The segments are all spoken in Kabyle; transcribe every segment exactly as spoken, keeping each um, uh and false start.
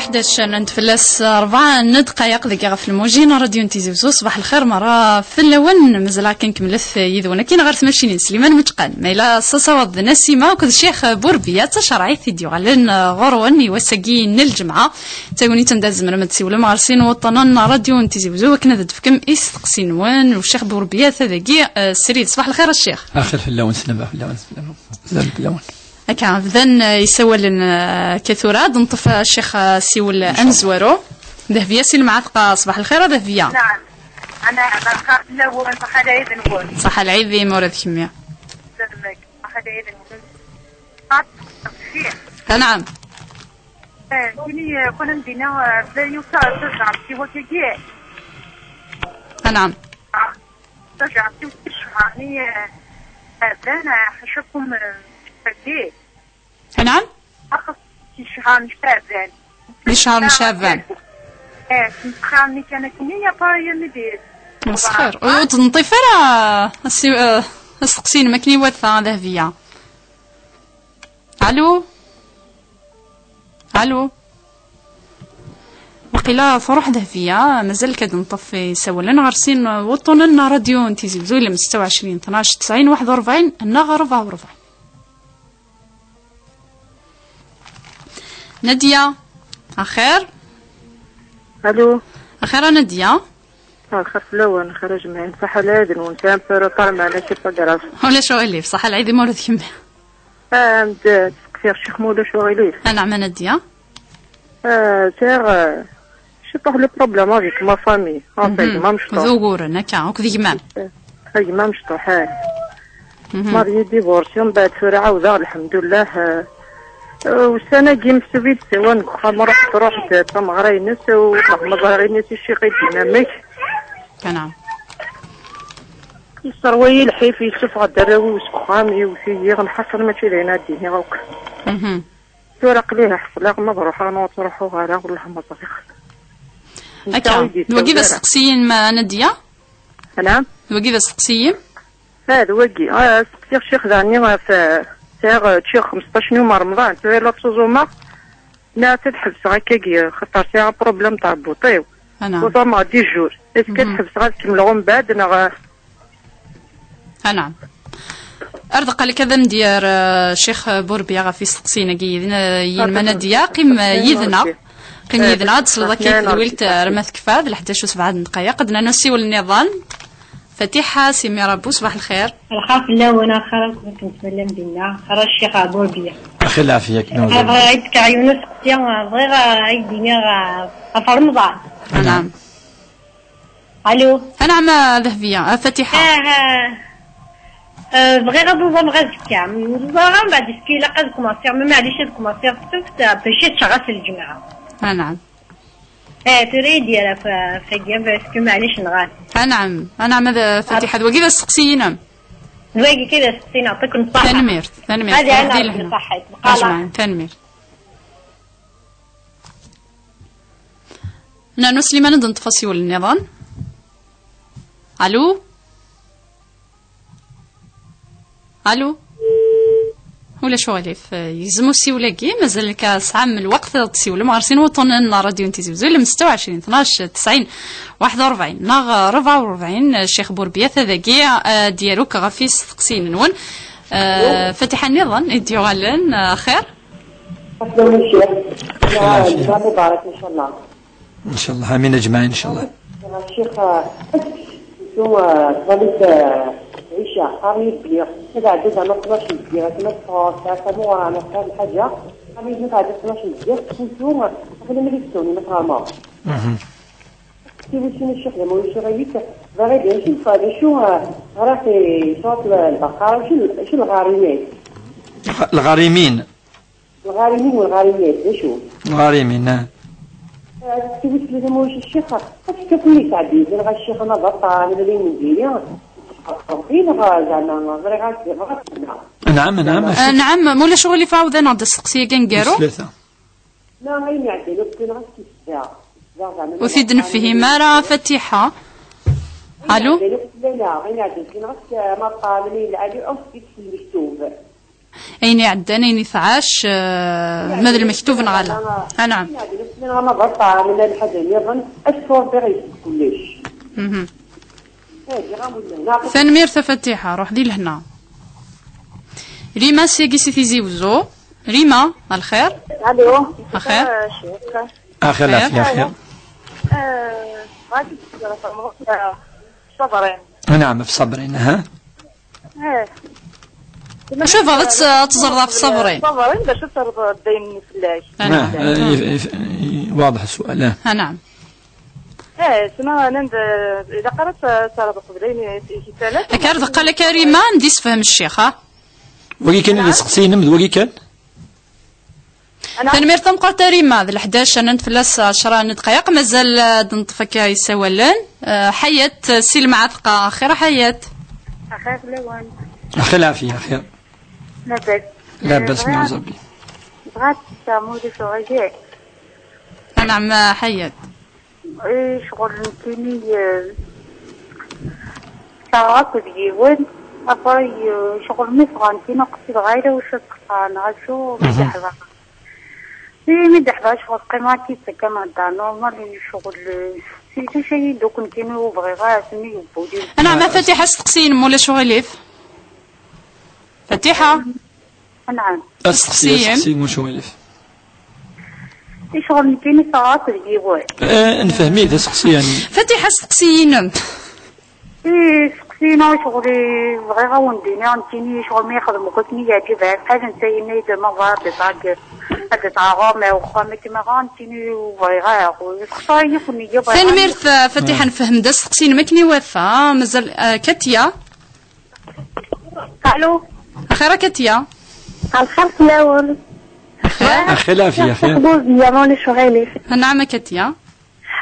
Dac n tfellas rebɛa n ddqayeq deg ɣef lmujin n radyu n Tizi Wezzu. Ṣbaḥ lxir merra fell-awen. Mazal akken kemmlet yid-wen akkin ɣer tmacinin Sliman Meǧqan. Ma yella s-asawaḍ d Nasima akked Ccix Burbiya d tacerɛit i d-yuɣalen ɣur-wen i wass-agi n lǧemɛa. D tagnit anda tzemrem ad d-siwlem ɣer sin wuṭṭanen n radyu n Tizi Wezzu akken ad d-tefkem isteqsi-nwen. U Ccix Burbiya ata dagi, eh, srid. Ṣbaḥ lxir a Ccix. Axir fell-awen, slama fell-awen, slama fell-awen. Akka, bdan, eh, isawalen, eh, akka tura, ad neṭṭef, eh, Ccix, eh, siwel amezwaru. Dehbiya si Lemɛatqa, ṣbaḥ lxir a Dehbiya. Naɛam. Naɛam, lxir fell-awen, ṣaḥa lɛid-nwen. Ṣaḥa lɛid-im ula d kemmi. Salmek, ṣaḥa lɛid-nwen. Qat, Ccix. Anɛam. Eh, kini, eh, kunem dina, eh, bla yusa, eh, tajɛelt i wakagi. Anɛam. Tajɛelt i ccehṛ-nni, eh, Ɛebban, eh, ḥacakum, eh, faddi. Anɛam? Axef ccehṛ n Caɛban. Di ccehṛ n Caɛban. Eh, ccehṛ-nni kan akken, ya pa, ya midi. Mesxer. Ur d-neṭṭif ara, assi-, eh, asteqsi-inem akken iwata, Dehbiya. Alu? Alu? Waqila truḥ Dehbiya, mazal kad neṭṭef isawalen ɣer sin wuṭṭunen n radyu n Tizi Wezzu, ilem setta u ɛecrin, tnac, tesɛin, waḥed u rebɛin, neɣ rebɛa u rebɛin. Nadia, axir? Alu? Axir a Nadia? Axir fell-awen, axir a jemɛin. Saḥa lɛid-nwen, c'est un peu retard, mais c'est pas grave. Ulac aɣilif, saḥa lɛid-im ula d kemmi. Ah, am-d, tseqsiɣ ccix ma ulac aɣilif. Anɛam a Nadia. Ah, sɛiɣ, ah, ciṭuḥ le problème avec ma famille. Ah, mhm. Gma amecṭuḥ. D uguren, akka, akked gma-m. Ah, gma amecṭuḥ, ah. Mhm. Marié, divorcé, mbeɛd tura ɛawdeɣ, lḥemdullah. Ah, ah, ussan-agi msubid siwan deg uxxam, ruḥ, truḥ-d tameɣra-ines, u tameɣra-ines iciq-id dinamek. Anɛam. Yesserwa-yi lḥif, yessufeɣ-d arraw-iw seg uxxam, yewwet-iyi, lḥaṣel mačči d ayen ad d-iniɣ akk. Mhm. Tura aql-i ḥeṣleɣ, ma ad ruḥeɣ neɣ ur ttruḥuɣ ara, wellah ma ẓriɣ. Akka, d wagi d asteqsiyen, ma Nadia? Anɛam? D wagi d asteqsiyen? Ah, d wagi. Ah, steqsiɣ ccix daɣen ɣef, ah, sɛiɣ, ah, ččiɣ xmesṭac n yum Remḍan, tura la ttuẓumeɣ. Neɣ ad ḥebseɣ akkagi, xaṭer sɛiɣ problème tɛebbuṭ-iw. Anɛam. Uẓameɣ dix jours. Est-ce que ad ḥebseɣ ad kemmleɣ umbeɛd, neɣ? Anɛam. Ar deqqal-ik ad am-d-yerr, eh, Ccix Burbiya ɣef isteqsiyen-agi yid-, eh, yinma Nadia. Qim, eh, yid-neɣ. Qim yid-neɣ, ad tesleḍ akka i tedwilt, eh, arma tekfa, d leḥdac u sebɛa n ddqayeq. Ad d-nernu assiwel nniḍen. Fatiḥa, si Mirabu, ṣbaḥ lxir. Lxir fell-awen, axir akken twalam dinna, axir a Ccix Burbiya. Axir lɛafya-k, newwel. Bɣiɣ ad d-fkeɣ yiwen useqsi, bɣiɣ ad d-iniɣ, eh, ɣef Remḍan. Anɛam. Alu? Anɛam a Dehbiya, a Fatiḥa. Ah, ah. Eh, bɣiɣ ad uẓameɣ azekka. Ẓriɣ mbeɛd est-ce que ilaq ad kmaṣiɣ, ma maɛlic ad kmaṣiɣ s ssebt, eh, bac ad ččeɣ ass n lǧemɛa. Anɛam. Eh, tura i d-yerra f-, fagi, est-ce que maɛlic neɣ ala? Anɛam, anɛam a Fatiḥa, d wagi d asteqsi-inem. D wagi kan d asteqsi-inem, yeɛṭikum ṣṣeḥḥa. Tanemmirt, tanemmirt. Ad Rebbi lehna. Ṣṣeḥḥa, ajmaɛin, tanemmirt. Nernu Sliman ad d-neṭṭef asiwel nniḍen. Alu? Alu? Ulac uɣilif, yegzem usiwel-agi, mazal-k tesɛam lweqt ad tesiwlem ɣer sin wuṭṭunen n ṛṛadyu n Tizi Wezzu, ilem setta u ɛecrin, tnac, tesɛin, waḥed u rebɛin, neɣ rebɛa u rebɛin, Ccix Burbiya, ata dagi, ad d-yaru ɣef yisteqsiyen-nwen. Eh, Fatiḥa nniḍen i d-yuɣalen, eh, axir? Aslama Ccix. Lɛafya. Lǧemɛa mubarak, ncallah. Ncallah, amin ajmaɛin, ncallah. Ccix, eh, ttwaliɣ, eh, lɛica, qqaren-iyi belli ad ɛeddiɣ ɣer tnac n lǧiha, akken ad ffɣeɣ sɛiɣ tamuɣra neɣ sɛiɣ lḥaǧa, qqaren-iyi ma tɛeddiḍ tnac n lǧiha, tfutu, aql-i mliḥ ttuni ma tɣermeḍ. Mhm. Tiwisin a Ccix, d amu ulac aɣilif, bɣiɣ ad d-iniɣ d acu, eh, ɣriɣ di surat Lbaqara, acu, acu lɣarimat? Lɣarimin. Lɣarimin u lɣarimat, d acu? Lɣarimin, ah. Eh, tiwisin a Ccix, acu akka i sɛeddi, dɣa Ccix n abaṭal, n lmendili, Rebbi neɣ zeɛma ẓriɣ ad ẓriɣ. Anɛam, anɛam. Eh, anɛam, ma ulac aɣilif ɛawed-aneɣ-d asteqsi-agi aneggaru. Tlata. Ma ayen iɛeddan akk neɣ ad t-isbeɣ. Isbeɣ zeɛma. Ur t-id-nefhim ara, Fatiḥa. Alu? Ayen iɛeddan akk neɣ ad t-, ma qqaren, ayen lɛali, ad t-id-, s lmektub. Ayen iɛeddan, ayen i tɛac, eh, ma d lmektub neɣ ala. Anɛam. Anabaṭ, ɛamel lḥaǧa nniḍen, acu ṛebbi ɣ-yessed kullec. Mhm. Eh, diɣ amullan. Tanemmirt a Fatiḥa, ruḥ di lehna. Rima seg-i si Tizi Wezzu. Rima, alxir? Alo. Axir? Axir, lɛafya, axir. Eh, bɣiɣ ad d-sɣeɣ ṣṣabrin. Naɛam, ɣef ṣṣabrin, aha. Eh. Acu tebɣiḍ ad tt-, ad teẓreḍ ɣef ṣṣabrin? Ṣṣabrin, bac ad terreḍ ddayem fell-ak. Ah, naɛam. Eh, if-, if-, i-, waḍeḥ sswal, ah. Ah, naɛam. Eh, sma, nnan-d, eh, ilaq ara ad t-, ad terreḍ qbel ayen i, i, i, akka ar deqqal akka Rima, ad d-isefhem ccix, ha? Wagi kan i d aseqsi-inem, d wagi kan? Tanemmirt tameqqrant a Rima, d leḥdac, rnant fell-as ɛecra n ddqayeq, mazal, eh, ad neṭṭef akka isawalen. Eh, Ḥayat, eh, si Lemɛatqa, axir a Ḥayat. Axir fell-awen. Axir lɛafya, axir. Labas. Labas, eh, bɣiɣ, mi ẓabi. Bɣiɣ ad d-sseqsiɣ, ma ulac aɣilif. Anɛam, a Ḥayat. Eh, ccɣel nekkini, eh, ssaraɣ akked yiwen, après, eh, ccɣel mi ffɣeɣ nekkini qsideɣ, ɣayla wacu ad ttxeṣṣreɣ, neɣ acu, mi d-ḥḍeɣ. Eh, mi d-ḥḍeɣ ccɣel qqimeɣ akka, yettekka neɣ dda normal, eh, ccɣel, eh, si ulac ayi, donc nekkini ur bɣiɣ ara, asmi yewwi-d. Anɛam, a Fatiḥa, asteqsi-inem, ma ulac aɣilif. Fatiḥa. Anɛam. Asteqsi, asteqsi-inem. Asteqsi, ulac aɣilif. I ccɣel nekkini ssaraɣ akked yiwen. Eh, nefhem-it, asteqsi, yani. Fatiḥa, asteqsi-inem. Eh, asteqsi-inu, ccɣel i bɣiɣ ad wen-d-iniɣ, nekkini ccɣel mi ixdem akk akken i yeɛǧib, lḥal netta yenna-yi-d ma bɣiɣ ad d-aɣeɣ, ad d-aɣeɣ ɣur-m ar uxxam, akken ma ɣer nekkini ur bɣiɣ ara, yessexṣer-iyi akk nniya, bɣiɣ. Tanemmirt, a Fatiḥa, nefhem-d asteqsi-inem akken iwata, mazal, eh, Katia. Alo. Axir a Katia. Lxir fell-awen. Axir. Axir lɛafya, axir. Xbuziya, ma ulac aɣilif. Anɛam a Katia.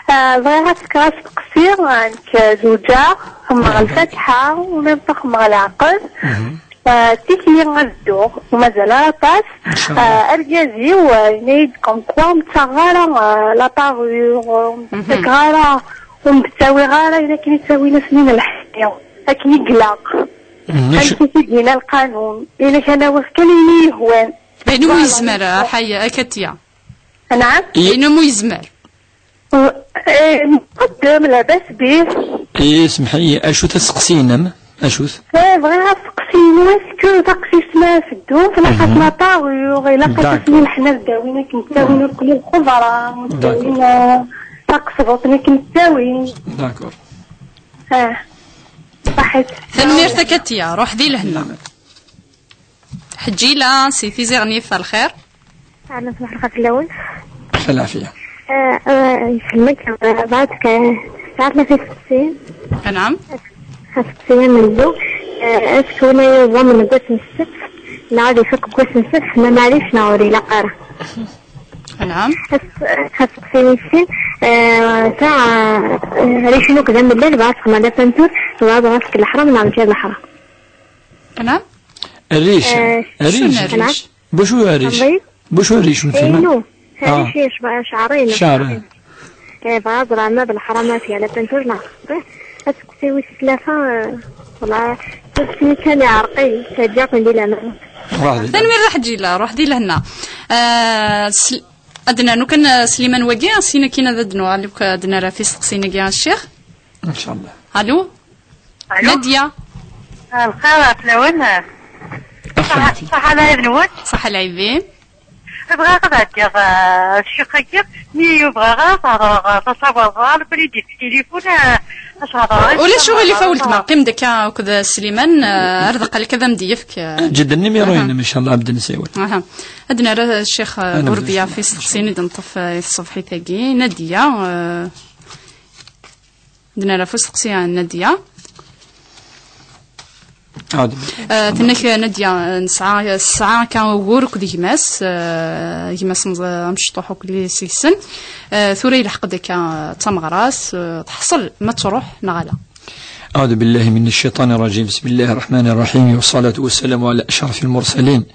Ah, bɣiɣ ad fkeɣ asteqsi, nekk zewǧeɣ, xemmeɣ lfatiḥa, ula d xemmeɣ leɛqed. Mhm. Ah, tikli ad dduɣ, ur mazal ara aṭas. Inchallah. Ah, argaz-iw, ah, yenna-yi-d comme quoi ur m-ttaɣeɣ ara, ah, la parure, ur m-ttakeɣ ara, ur m-ttawiɣ ara, ayen akken i ttawin ass-nni n lḥenni. Akken i ilaq. Mhm. Amek i t-id-yenna lqanun. Ini-ak ad awiɣ kan ayen i yi-yehwan. Ayen umi yezmer, a Ḥaya, a Katia. Anɛam? Ayen umi yezmer. Eh, nqeddem, labas bih. Eh, semḥ-iyi, acu-t asteqsi-inem? Acu-t? Eh, bɣiɣ asteqsi-inu, est-ce que taqcict ma teddu, tlaq-as la parure, ilaq-as asmi leḥna ad d-awin akken ttawin irkelli lxeḍra, ttawin, eh, taqesbuṭ akken ttawin. D'accord. Ah, ṣaḥit. Tanemmirt a Katia, ruḥ di lehna. Ḥeǧǧila, si Tizi Ɣnif, lxir? Ɛla ṣbaḥ lxir fell-awen. Lxir lɛafya. Eh, eh, yesselmek, eh, bɣiɣ ad k-, bɣiɣ ad k-isteqsiyen. Anɛam. Asteqsi amenzu, eh, est-ce que win ara yuẓamen deg wass n ssebt, neɣ ad ifak deg wass n ssebt, ma maɛlic neɣ ur ilaq ara? Anɛam. As-, asteqsi wis sin, eh, ta, eh, rric-inu akk d amellal, bɣiɣ ad xedmeɣ la peinture, bɣiɣ ad ɣer-fkeɣ leḥram neɣ mačči d leḥram? Anɛam. Rric. Eh, rric. Anɛam. Bacu rric? Bacu rric n tama? Inu. Ah. Rric, ceɛri-inu. Ceɛri. Eh, bɣiɣ ad ẓreɣ ma d leḥram ad fkeɣ la peinture neɣ xaṭi. Asteqsi wis tlata, eh, wala, asteqsi kan iɛreq-iyi, ǧǧiɣ-ten di laman. Ruḥ di. Tanemmirt a Ḥeǧǧila, ruḥ di lehna. Eh, sl-, ad d-nernu kan, eh, Sliman wagi, sin akin ad d-nuɣal akk ad d-nerr ɣef isteqsiyen-agi a ccix. Inchallah. Alo? Alo? Nadia. Ah, lxir fell-awen. Ṣaḥa, ṣaḥa lɛid-nwen. Ṣaḥa lɛid-im. Bɣiɣ ad ɛeddiɣ, ah, ccix-agi, mi ur bɣiɣ ara ad s-hedreɣ, ah, tasabaḍ, ah, lukan i d-yefk tilifun, ah, ad s-hedreɣ. Ulac uɣilif a weltma, qqim-d akka akked Sliman, ah, ar deqqal akka ad am-d-yefk, ah. Ǧǧed nnimer-inem, inchallah, ad d-nsiwel. Aha. Ad d-nerr ccix, ah, Burdiya ɣef isteqsiyen i d-neṭṭef, ah, i tṣebḥit-agi. Nadia, ah, Ad d-nerr ɣef usteqsi n Nadia. Ɛawed. Eh, tenna-k Nadia, eh, nesɛa, tesɛa akka ugur akked gma-s, eh, gma-s meẓ-, amecṭuḥ akked seg-sen. Eh, tura yelḥeq-d akka d tameɣra-s, eh, teḥṣel ma truḥ neɣ ala. أعوذ بالله من الشيطان الرجيم. بسم الله الرحمن الرحيم. والصلاة والسلام على أشرف المرسلين.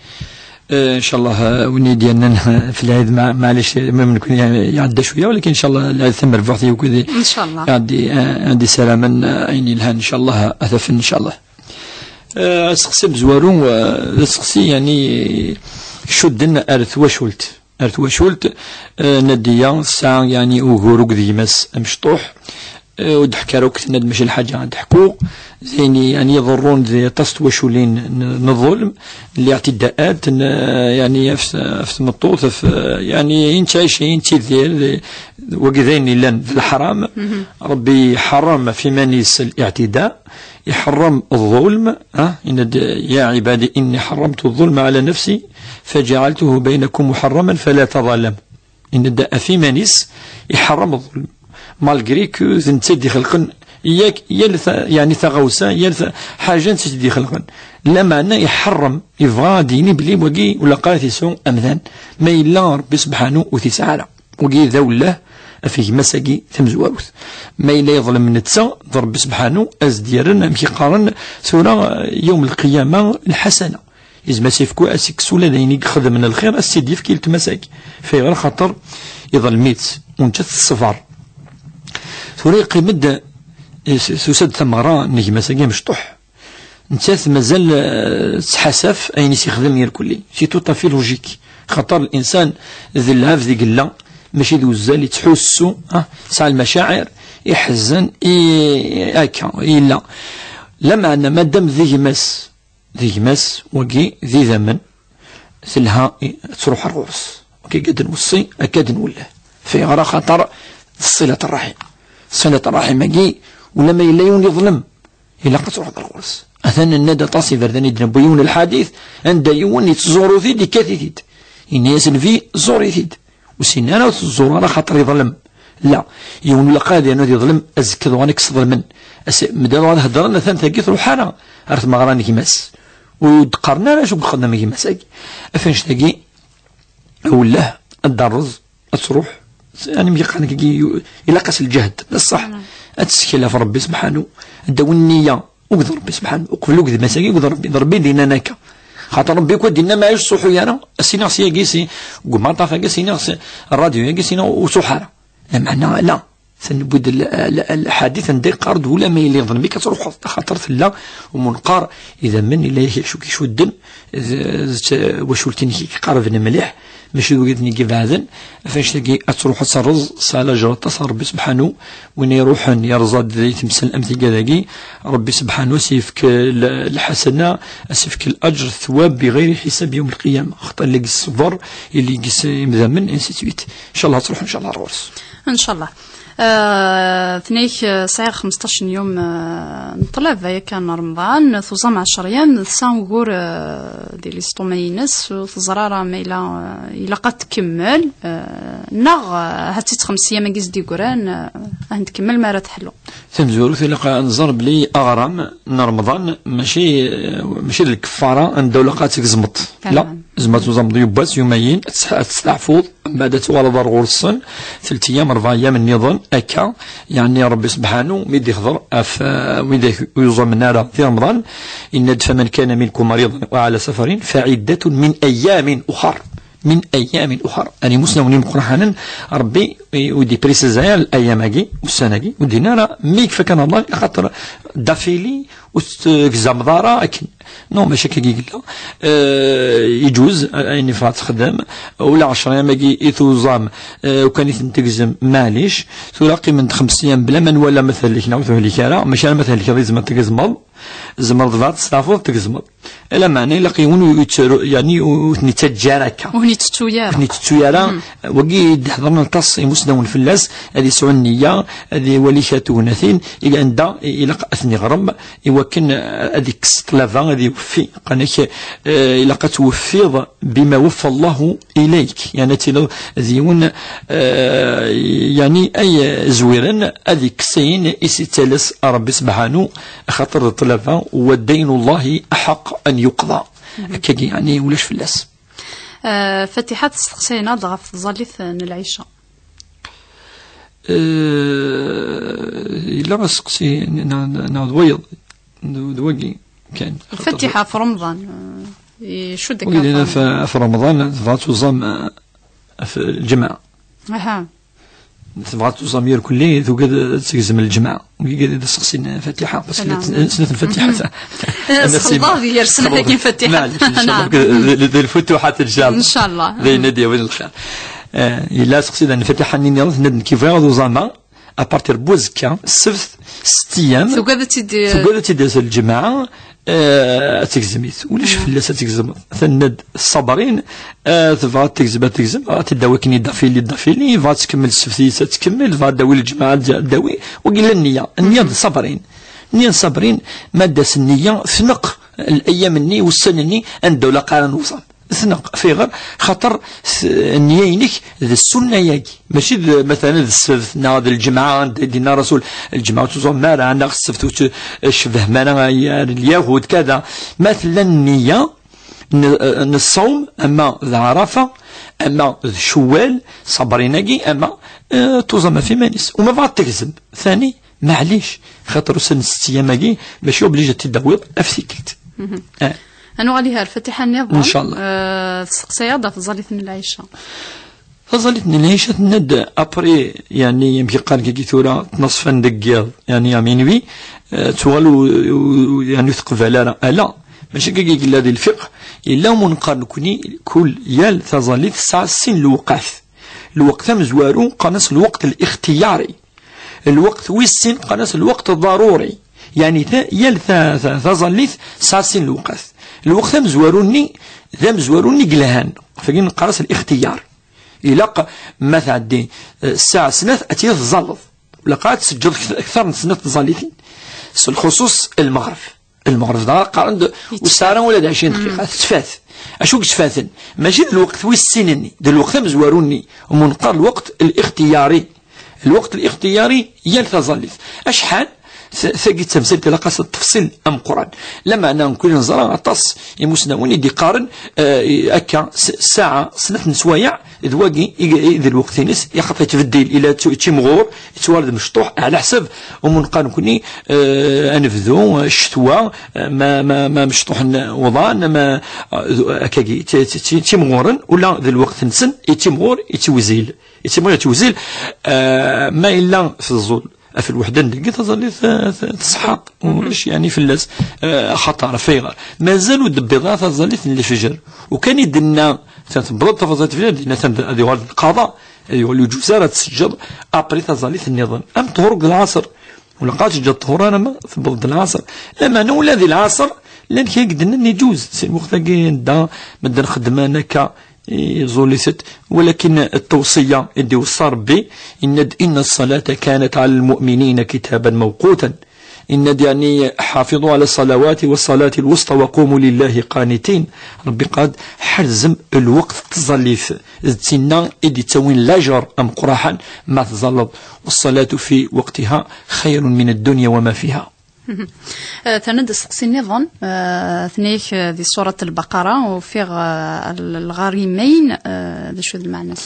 Eh, inchallah, eh, win i d-yernan, eh, fi lɛid, ma-, maɛlic, ma nekkni iɛedda cwiya, walakin inchallah lɛid tamerbuḥt i ukud i-, inchallah, iɛeddi, eh, iɛeddi salaman, eh, ayen yelhan, inchallah, ad t-afen, inchallah. Eh, aseqsi amezwaru, eh, d aseqsi, yani, icudden ar twacult. ar twacult. Eh, Nadiya tesɛa, yeɛni, ugur akked gma-s amecṭuḥ. Eh, ur d-ḥka ara akk, tenna-d mačči lḥaǧa ad d-ḥkuɣ. D ayen, yeɛni, iḍerrun di aṭas n twaculin n, n ḍulm, n liɛtidaat, n, yeɛni, ɣef, ɣef tmeṭṭut, ɣef, yeɛni, i nettɛici, i nettidir, d, wagi d ayen yellan d leḥram. Rebbi iḥeṛṛem ɣef iman-is liɛtida, iḥeṛṛem ḍulm, ah, yenna-d: "Ya ɛibadi, inni ḥeṛṛemtu ḍulma ɛala nafsi, faǧaɛaltuhu baynakum muḥeṛṛaman fala taḍalamu." Yenna-d ɣef iman-is iḥeṛṛem ḍulm, malgré que d netta i d-ixelqen yak, yal ta-, yeɛni taɣawsa, yal ta-, ḥaǧa d netta i d-ixelqen. Lameɛna iḥeṛṛem, yebɣa ad d-yini belli wagi ur ilaq ara ad t-yesɛu amdan, ma yella Rebbi sebḥanu ur t-yesɛi ara. Wagi d awelleh ɣef gma-s-agi tamezwarut. Ma yella yeḍlem netta, d Rebbi sebḥanu ad s-d-yerren, amek i qqaren tura, yawm lqiyama, lḥasana. Yezmer ad s-yefk, ad s-yekkes ula d ayen i ixedmen lxir, ad s-t-id-yefk i letma-s-agi. Fayɣer? Axaṭer iḍlem-itt, u nettat teṣber. Tura yeqqim-d, is-, tusa-d tameɣra n gma-s-agi amecṭuḥ. Nettat mazal, eh, tettḥasaf ayen i s-yexdem irkelli. C'est tout à fait logique. Xaṭer l'insan d lɛebd i yella, mačči d uzzal, yettḥussu, ah, tesɛa lmacaɛir, iḥezzen, i, akka, yella. Lameɛna, madam d gma-s, d gma-s, wagi d idammen, telha i, ad truḥ ar ɣur-s. Wagi akka d-nweṣṣi, akka d-nwelleh. Fayɣer? Axaṭer d ṣṣilat ṛṛaḥim. Ṣṣilat ṛṛaḥim-agi, ulamma yella yiwen yeḍlem, ilaq ad truḥeḍ ar ɣur-s. Atan nenna-d aṭas iberdan i d-newwi yiwen lḥadit, anda yiwen yettẓurru-t-id, yekkat-it-id. Yenna-yas Nnbi: "Ẓur-it-id." Ur s-yenni ara: "Ur t-ẓur ara, xaṭer yeḍlem." La, yiwen ur ilaq ad yernu ad yeḍlem, azekka ad uɣalen ad k-sḍelmen. As-, medden ad uɣalen heddren, atan tagi truḥ ara ar tmeɣra n gma-s. Ur d-qqaren ara acu i ixeddem gma-s-agi. Af annect-agi, awelleh, ad d-terreẓ, ad truḥ. Ani mi yeqqaren dagi, yu-, ilaq-as lǧehd, d ṣṣeḥ. Ad tettkel ɣef Rebbi sebḥanu, ad d-tawi nniya, akked Rebbi sebḥanu, uqbel akked gma-s-agi, akked Rebbi, d Rebbi i d-yennan akka. Xaṭer Rebbi akk i d-yenna: "Ma ur ttruḥu ara." As-iniɣ syagi, si, deg umaṭṭaf-agi, as-iniɣ si, rradyu-agi, as-iniɣ: "Ur ttruḥ ara." Lameɛna, la. Tewwi-d l-, l-, l-, lḥadit anda yeqqar-d: "Ulamma yella yeḍlem-ik, ad truḥeḍ." Axaṭer tella umenqar, idammen, yella yak acu k-icudden, d, d t-, wacult-inek i k-iqerben mliḥ, mačči d wigad-nni i ibeɛden. Af annect-agi, ad truḥ ad terreẓ, tesɛa lajer aṭas ɣer Rebbi sebḥanu. Win iruḥen yerẓa-d di temsal am tigad-agi, Rebbi sebḥanu ad s-yefk l-, lḥasana, ad s-yefk lajer, thwab, biɣayri ḥisab yawm lqiyama. Xaṭer yella deg-s ṣṣber, yella deg-s imdamen, ainsi de suite. Incallah ad truḥ, incallah, ar ɣur-s. Incallah. Ah, tenna-k, ah, sɛiɣ xmesṭac n yum, ah, n ṭṭlaba yakan n Remḍan, tuẓam ɛecṛ yam, tesɛa ugur, ah, di lisṭuma-ines, ur teẓra ara ma yella, ah, ilaq ad tkemmel, ah, neɣ, ah, ahat-tt xems yam-agi s-d-yeggran, ah, ad tkemmel mi ara teḥlu. Tamezwarut, ilaq ad nẓer belli aɣram n Remḍan mačči, ah, mačči d lkeffara anda ur ilaq ad tgezmeḍ. La, tzemreḍ ad tuẓameḍ yiwwas, yumayen, ad testeɛfuḍ, mbeɛd ad tuɣaleḍ ar ɣur-sen, telt ayyam, rebɛa ayyam nniḍen, akka, yeɛni Rebbi sebḥanu, mi d-ixḍer ɣef, eh, wid ur yuẓamen ara di Remḍan, yenna-d: "Faman kana minkum mariḍan aw ɛala safarin, faɛiddatun min ayyamin uxar." Min ayyamin uxar. Ani imusnawen imeqqranen, Rebbi, eh, ur d-iprisiza ara ayyam-agi, ussan-agi, ur d-yenna ara mi yekfa kan Remḍan, axaṭer d afili ur tegzameḍ ara akken. Non, mačči akka i yella. Eh, iǧuz, eh, ayen yeffeɣ ad texdem. Ula ɛecṛa yam-agi i tuẓam, eh, ukan i ten-tegzem, maɛlic. Tura qqimen-d xems yam bla ma nwala ma tehlik neɣ ur tehlik ara. Mačči ara ma tehlikeḍ i tzemreḍ tgezmeḍ. Tzemreḍ bɣa testeɛfuḍ tgezmeḍ. Lameɛna ilaq yiwen ur yettaru, yeɛni ur ten-yettaǧǧa ara akka. Ur ten-yettettu ara. Ur ten-yettettu ara. Wagi i d-hedren aṭas imusnawen fell-as, ad yesɛu nniya, ad iwali kra n tegnatin, i anda ilaq ad ten-iɣrem, i wakken, eh, ad ikkes ṭṭlaba, ad iweffi. Qqaren-ak, eh, ilaq ad tweffiḍ bima waffa Allahu ilayk. Yeɛni ad tiliḍ d yiwen, eh, yeɛni ay zwiren, ad ikkes ayen i s-ittales Rebbi sebḥanu, axaṭer d ṭṭlaba, wa daynu Allahi aḥeqq an yuqḍa. Akkagi, yeɛni ulac fell-as. Eh, Fatiḥa testeqsa-aneɣ-d ɣef tẓallit n lɛica. Eh, yella aseqsi n-, n-, neɣ d wayeḍ, d, d wagi kan. Lfatiḥa ɣef Remḍan, eh, icudd akka wagi ɣef Remḍan. Ɣef Remḍan, tebɣa ad tuẓam, eh, ɣef lǧemɛa. Aha. Tebɣa tuẓam irkelli, tugad ad tegzem lǧemɛa. Wigi d seqsin Fatiḥa, parce que snat n Fatiḥa. Sxelḍaɣ di yir snat akin Fatiḥa. Maɛlic, d lfutuḥat, incallah. Incallah. D ayen ad yawin lxir. Yella seqsi d Fatiḥa-nni nniḍen, tenna-d nekk bɣiɣ ad uẓameɣ à partir n wazekka, ssebt, ssetta yyam. Tugad ad tt-id tugad ad tt-id-tas lǧemɛa. Ad tegzem-it, ulac fell-as ad tegzem. Tenna-d ṣṣabrin. Tebɣa ad tegzem, ad tegzem, ad t-id-tawi akken idafili, idafili, tebɣa ad tkemmel ssebt-is ad tkemmel, tebɣa ad d-tawi lǧemɛa ad d-tawi. Wagi la nniya, nniya d ṣṣabrin. Nniya n ṣṣabrin. Ma d-tas nniya tneq. Layam-nni, ussan-nni, anda ula qqaren uẓam tneq. Fiɣer? Xaṭer nniya-inek d ssunna-yagi, mačči d, matalan, d ssebt neɣ d lǧemɛa, anda i d-yenna Rasul, lǧemɛa ur tuẓam ara, neɣ ssebt ur tcebhem ara ar lyahud, kada. Ma tella nniya n ṣṣawm, ama d ɛarafa, ama d cewwal, ṣṣabrin-agi, ama tuẓam ɣef iman-is. Uma bɣa tegzem, tani, maɛlic, xaṭer ussan n ssebt yyam-agi, mačči obligé ad t-id-tawiḍ ɣef tikkelt. Ad nuɣal ihi ar Fatiḥa nniḍen. Incallah. Testeqsayeḍ ɣef tẓallit n lɛica. Taẓallit n lɛica, tenna-d après, yeɛni, amek i qqaren kagi tura, ttnaṣfan deg yiḍ, yeɛni à minuit, tuɣal yeɛni ur teqbal ara. Ala, mačči kagi yella di lfiqh, yella umu neqqar nekni, kul, yal taẓallit tesɛa sin lewqat. Lweqt amezwaru qqaren-as lweqt lixtiyari. Lweqt wis sin qqaren-as lweqt ḍaruri. Yeɛni yal taẓallit tesɛa sin lewqat. Lweqt amezwaru-nni d amezwaru-nni yelhan, ɣef wagi neqqar-as lixtiyar. Ilaq ma tɛeddi ssaɛa snat ad tili tẓalleḍ, ur ilaq ara ad tseǧǧeḍ akter n snat tẓallitin, s lxuṣuṣ lmeɣreb. Lmeɣreb dɣa qqaren-d ur tesɛi ara ula d ɛecrin dqiqa, tettfat. Acu i yettfaten? Mačči d lweqt wis sin-nni, d lweqt amezwaru-nni, umu neqqar lweqt lixtiyari. Lweqt lixtiyari yal taẓallit. Acḥal? Tagi d tamsalt ilaq-as ttefṣil ameqqran. Lameɛna nekni neẓra aṭas imusnawen i d-iqqaren akka, ssaɛa, snat n sswayeɛ, d wagi i d lweqt-ines, axaṭer yettbeddil, ila yettimɣur, yettwali d mecṭuḥ ɛla ḥsab umu neqqar nekni anebdu, ccetwa, ma mecṭuḥen uḍan, ma akkagi yettimɣuren, ula d lweqt-nsen yettimɣur, yettiwzil. Yettimɣur, yettiwzil. Ma yella teẓẓul ɣef lweḥda n dagi, taẓallit teṣḥa, ulac yeɛni fell-as axaṭer. Ɣef ayɣer? Mazal ur d-tewwiḍ ara taẓallit n lfejr. Ukan i d-tenna tewweḍ-d tafaẓalt n lfejr, d-yenna ad yuɣal d lqaḍa, ad yuɣal ur yeǧuz ara ad tseǧǧeḍ après taẓallit nniḍen. Am ṭṭhur deg lɛaṣer, ur ilaq ara ad teǧǧeḍ ṭṭhur ara ma tewweḍ-d lɛaṣer. Lameɛna ula di lɛaṣer llan kra i d-yennan yeǧuz, si lweqt-agi nedda medden xeddmen akka, iẓul-itent. Walakin ttewṣiya i d-iweṣṣa Ṛebbi, yenna-d: إن الصلاة كانت على المؤمنين كتابا موقوتا. Yenna-d yeɛni: حافظوا على الصلوات والصلاة الوسطى وقوموا لله قانتين. Ṛebbi yenna-d: ḥerzem lweqt n tẓallit, d tinna i d-ittawin lajer ameqqran ma tẓalleḍ. والصلاة في وقتها خير من الدنيا وما فيها. Terna-d asteqsi nniḍen, tenna-ak di surat Lbaqara, ufiɣ lɣarimayn, d acu d lmeɛna-s?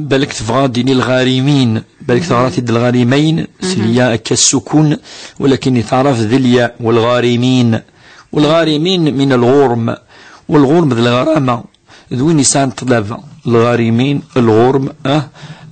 Balak tebɣa ad d-tini lɣarimin, balak teɣra-t-id lɣarimayn, s lya akka ssukun, walakin yettɛaraf d lya, walɣarimin. Walɣarimin min lɣurm, walɣurm d lɣrama. D win yesɛan ṭṭlaba, lɣarimin, lɣurm, ah,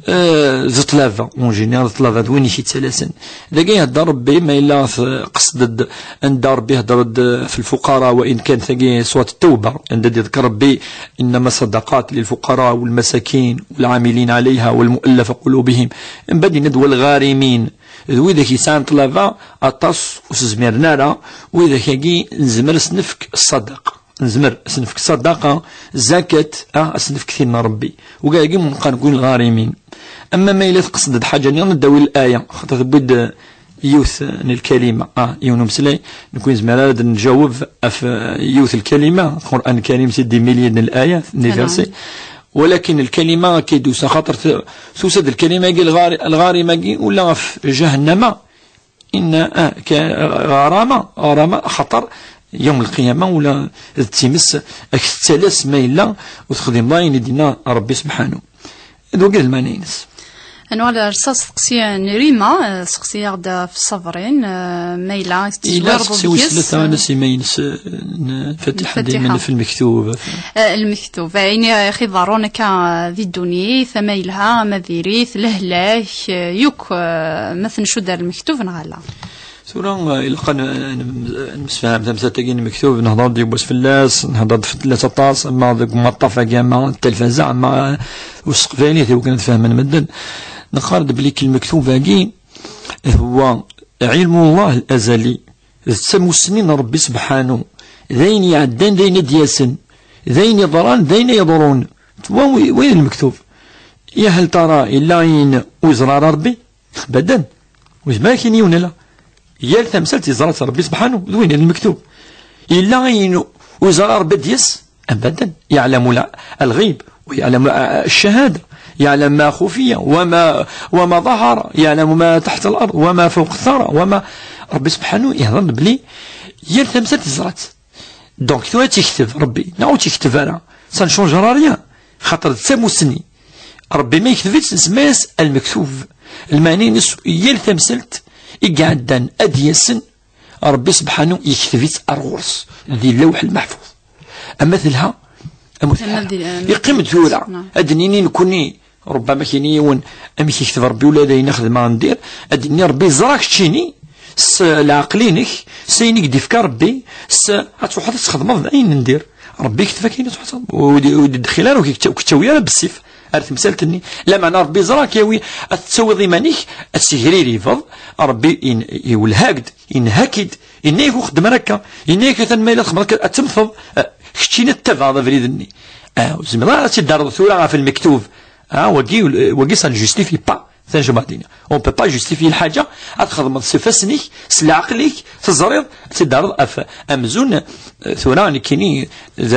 eh, d ṭṭlaba, en général, d ṭṭlaba, d win i k-yettalasen. Dagi ihedder Rebbi, ma yella tqesdeḍ anda Rebbi ihedder-d f lfuqara, wa in kan tagi surat Ttawba, anda d-iḍker Rebbi: إنما الصدقات للفقراء والمساكين والعاملين عليها والمؤلفة قلوبهم. Mbeɛd yenna-d: والغارمين. D widak yesɛan ṭṭlaba aṭas ur s-zmiren ara, widak-agi nezmer ad s-nefk ṣṣadaqa. Nezmer ad s-nefk ṣṣadaqa, zakat, ah, ad s-nefk tin n Rebbi. Wigad-agi umu neqqar nekni lɣarimin. Ama ma yella tqesdeḍ ḥaǧa nniḍen, ad d-tawi laya, xaṭer tewwi-d yiwet n lkalima, ah, yiwen umeslay, nekni nezmer ara d-nǧaweb ɣef yiwet n lkalima, Lqur'an Lkarim, c'est des milliers n layat, n les versets. Walakin lkalima akka i d-tusa, xaṭer tusa-d lkalima-agi, lɣari-, lɣarim-agi, ula ɣef jahennama, inna, ah, ka-, ɣarama, ɣarama, axaṭer yawm lqiyama ula d times ad k-tettalas ma yella ur texdimeḍ ayen i d-yenna Rebbi sebḥanu. D wagi d lmeɛna-ines. Ad nuɣal ar s-, asteqsi n Rima, eh, seqsi-yaɣ-d ɣef ṣṣabrin, eh, ma yella Yella tettezwireḍ teqsi wis deg-s, tlata, eh, anas imaynes, eh, n Fatiḥa, Fatiḥa. Daymen f lmektub. Eh, lmektub, eh, ayen i ɣ-iḍerrun akka, eh, di ddunit, ama yelha, ama diri-t, lehlak, eh, yakk, eh, ma t-ncudd ar lmektub neɣ ala? Tura, eh, ilaq ad n-, ad nemsefham tamsalt-agi n lmektub, nehḍer-d yiwwas fell-as, nehḍer-d fell-as aṭas, ama deg umaṭṭaf-agi, ama n telfaza, ama, eh, useqbaylit, i wakken ad fehmen medden. Neqqar-d belli k-, lmektub-agi, هو علم الله الأزلي، d tamussni n Ṛebbi sebḥanu, d ayen iɛeddan, d ayen ad d-yasen, d ayen iḍran, d ayen ad yeḍrun. Wa, wa, wa lmektub. Ya hal tara, yella ayen ur yeẓra ara Ṛebbi? Abadan. Ur yezmir ad k-yini yiwen ala. Yal tamsalt yeẓra-tt Ṛebbi sebḥanu, d win n lmektub. Yella ayen ur yeẓra Ṛebbi ad d-yas? Abadan. يعلم الغ-، الغيب، ويعلم الشهادة، يعلم ما خفي وما، وما ظهر، يعلم ما تحت الأرض وما فوق الثرى، وما، Ṛebbi sebḥanu ihḍer-d belli yal tamsalt yeẓra-tt. Donc, tura ad tt-yekteb Ṛebbi, neɣ ur tt-yekteb ara, ça ne changera rien. Xaṭer d tamussni. Ṛebbi ma yekteb-itt, nsemma-yas lmektub. Lmeɛna-ines, yal tamsalt i iɛeddan ad d-yasen, Ṛebbi sebḥanu yekteb-itt ar ɣur-s, di Lawḥ Lmeḥfuz. Ama telha, ama ur telha. Ama di, ama yeqqim-d tura, ad d-nini nekkni, ṛubbama k-yini yiwen, amek yekteb Ṛebbi ula d ayen xedmeɣ ndir, ad d-nini Ṛebbi yeẓra keččini, s leɛqel-inek, s ayen i k-d-ifka Ṛebbi, s, ad truḥeḍ ad txedmeḍ d ayen ndir. Ṛebbi yekteb akken ad truḥeḍ, ur d-, ur d-iddexxil ara, ur k-yettawi ara bessif ar temsalt-nni. Lameɛna Ṛebbi yeẓra, ad k-yawi, ad tettawiḍ iman-ik, ad tegriribeḍ, Ṛebbi in-, iwelleh-ak-d, inha-k-id, yenna-yak ur xeddem ara akka, yenna-yak atan ma yella txedmeḍ akka, ad temmteḍ, eh, keččini ad tabaɛeḍ abrid-nni. Ah, ur tezmireḍ ara ad tt-id-terreḍ tura ɣef lmektub. Ah, wagi, wagi, ça ne justifie pas. Tanjmaɛt-nni. On peut pas justifier lḥaǧa, ad txedmeḍ s ifassen-ik, s leɛqel-ik, teẓriḍ, ad tt-id-terreḍ ɣef amzun, eh, tura nekkini d,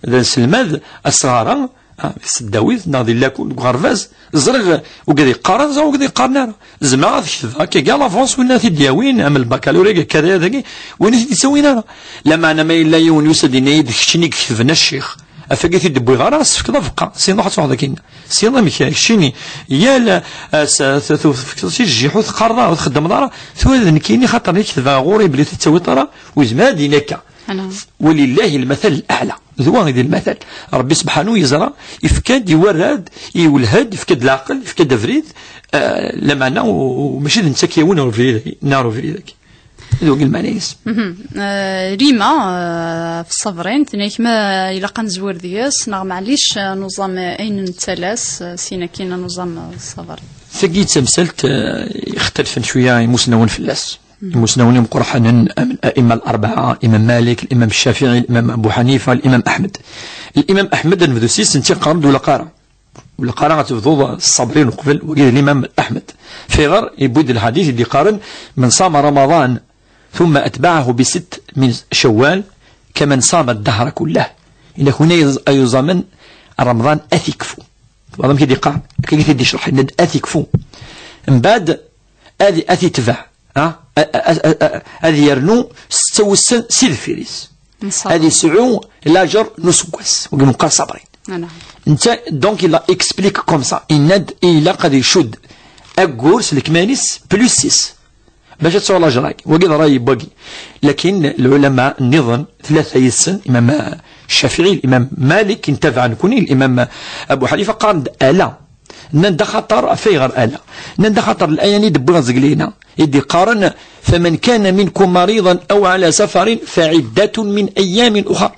d anselmad, asɣar-a, ah, s tdawit, neɣ di lakul, deg uɣerbaz, ẓriɣ wigad yeqqaren, ẓriɣ wigad yeqqaren ara. Zemreɣ ad ketbeɣ akka, à l'avance, win ad t-id-yawin, am lbakalurya, akka, dagi, win ur t-id-yettawin ara. Lameɛna ma yella yiwen yusa-d yenna-yi-d, keččini i iketben a ccix, af-agi t-id-wwiɣ ara, ad s-tefkeḍ abeqqa, sinon ad truḥeḍ akkin. Sinon amek, keččini, yal ass, t-, t-, tefkeḍ si ljiḥ, ur teqqareḍ ara, ur txeddmeḍ ara, tura d nekkini, xaṭer nekk ketbeɣ ɣur-i belli ur t-id-tettawiḍ ara, ur yezmir ad d-yini akka. Ala. ولله المثل الأعلى. D wa i d lmatal. Ṛebbi sebḥanu yeẓra, ifka-d, iwerra-d, iwelleh-d, ifka-d leɛqel, ifka-d abrid, eh, lameɛna u-, u-, mačči d netta k-yawin ɣer ubrid-agi, neɣ ɣer ubrid-agi. D wagi lmeɛna-ines. Mhm. Eh, Rima, eh, f ṣṣabrin, tenna-k ma ilaq ad nezwir deg-s, neɣ maɛlic, eh, nuẓam, eh, ayen nettalas, eh, sin akkin ad nuẓam, eh, ṣṣabrin. Tagi d tamsalt, eh, ixtalfen cwiya imusnawen fell-as. Imusnawen imeqqranen am الأئمة الأربعة، الإمام مالك، الإمام الشافعي، الإمام أبو حنيفة، الإمام أحمد. الإمام أحمد ad nebdu s-is, netta yeqqaren-d ur ilaq ara. Ur ilaq ara ad tebduḍ ṣṣabrin uqbel, wagi d الإمام أحمد. Fayɣer yewwi-d lḥadit i d-yeqqaren: من صام رمضان ثم أتبعه بست من شوال كمن صام الدهر كله. Yenna-k win ay yuẓamen Remḍan ad t-ikfu. Tebɣiḍ amek i d-yeqqar? Akka i t-id-yecreḥ, yenna-d ad t-ikfu. Mbeɛd ad, ad t-itbeɛ, ha? A, a, a, a, ad yernu setta wussan si deffir-is. Nṣaber. Ad yesɛu lajer n useggas, wagi meqqar ṣabrin. Ala. Netta, donc, il a expliqué comme ça. Yenna-d ilaq ad icudd aggur s lekmal-is plus six. Bac ad tesɛu lajer-agi. Wagi d ṛṛay n wagi. Lakin lɛulama nniḍen, tlata yid-sen, Imam Ccafiɛi, Imam Malik, i ntabaɛ nekni, Imam Abu Ḥanifa, qqaren-d ala. Nnan-d axaṭer, ɣef ayɣer ala? Nnan-d axaṭer laya-nni i d-wwiɣ zegli-ina, i d-iqqaren: فمن كان منكم مريضا أو على سفر فعدة من أيام أخر.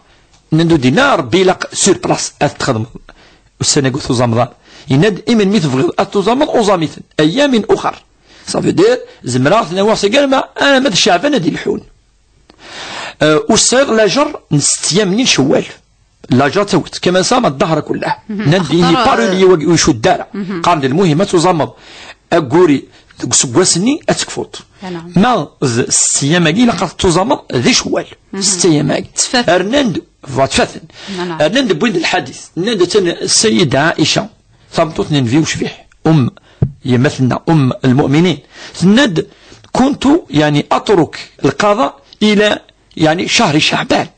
Nnan-d ur d-yenna Ṛebbi ilaq sur place ad t-txedmeḍ ussan-agi ur tuẓameḍ ara. Yenna-d: imen mi tebɣiḍ ad tuẓameḍ, uẓam-iten. أيام أخر. Ça veut dire, zemreɣ ad ten-awiɣ s agarma, alamma d Ceɛban ad ilḥun. Euh, ur tesɛiḍ lajer n sett yyam-nni n Cewwal. Lajer tawet, كمن صام الدهر كله. Mhm. Nnan-d, axaṭer, ini, euh, paroli, ur icudd ara. Mhm. Qqaren-d lmuhim ad tuẓameḍ agguri deg useggas-nni ad tekfuḍ. Anɛam. Ma d sett yyam-agi ilaq ad tuẓameḍ di Cewwal. Mhm. Sett yyam-agi. Ttfaten. Rnan-d, voilà, ttfaten. Anɛam. Rnan-d wwin-d lḥadit. Nnan-d atan Sayida Ɛica, tameṭṭut n Nnbi ucbiḥ, um, yemma-tneɣ, um lmuminin, tenna-d: كنت يعني أترك القضاء إلى يعني شهر شعبان.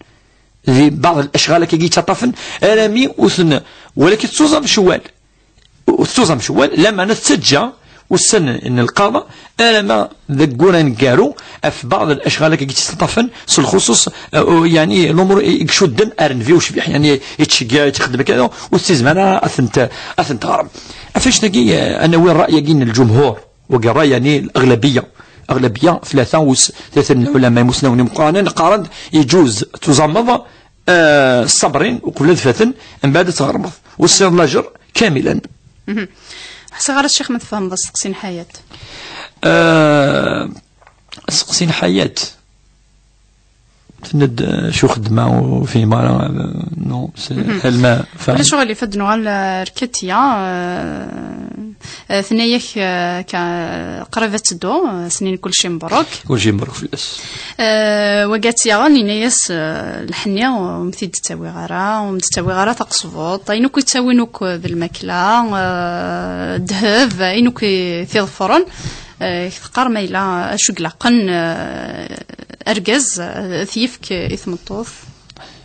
Di baɛḍ الأشغال akka i yettaṭṭafen, arami ur ten-, walakin tettuẓam Cewwal. U-, ur tettuẓam cewwal, lameɛna tettaǧǧa ussan n lqaḍa, alamma deg wura aneggaru, ɣef baɛḍ lacɣal akka i tt-istaṭafen, s lxuṣuṣ, eh, yani, lumuṛ i, i icudden ar nnbi ucbiḥ, yani, yettceggiɛ, yettxeddem akka, ur tezmir ara ad tent-, ad tent-teɣrem. Ɣef wannect-agi, eh, ad nawi ṛṛay-agi n lǧumhur, wagi ṛṛay, yani, l-aɣlabiya. Aɣlabiya, tlata us-, tlata n lɛulama imusnawen imeqqranen qqaren-d, iǧuz tuẓameḍ, eh, ṣṣabrin, uqbel ad faten, mbeɛd ad tɣermeḍ. Usiɣ lajer kamilan. Mhm. Ḥsiɣ ara Ccix ma tfehmeḍ asteqsi n Ḥayat. Eh, asteqsi n Ḥayat. Tenna-d, eh, acu xeddmeɣ ur fhimeɣ ara, eh, non, c'est Mhm. elle-même. Ulac uɣilif, ad nuɣal ar Katia, eh, eh, tenna-yak, eh, ka-, qrib ad teddu, eh, snin kulci mbruk. Kulci mbruk fell-as. Eh, wagi ad tt-yaɣen, yenna-yas, eh, lḥenni, ur m-t-id-ttawiɣ ara, ur m-d-ttawiɣ ara taqesbuḍt. Ayen akk yettawin akk d lmakla, eh, ddheb, ayen akk i t-iḍefren. Eh, teqqar ma yella acu i ilaqen, eh, argaz, eh, ad t-yefk i tmeṭṭut.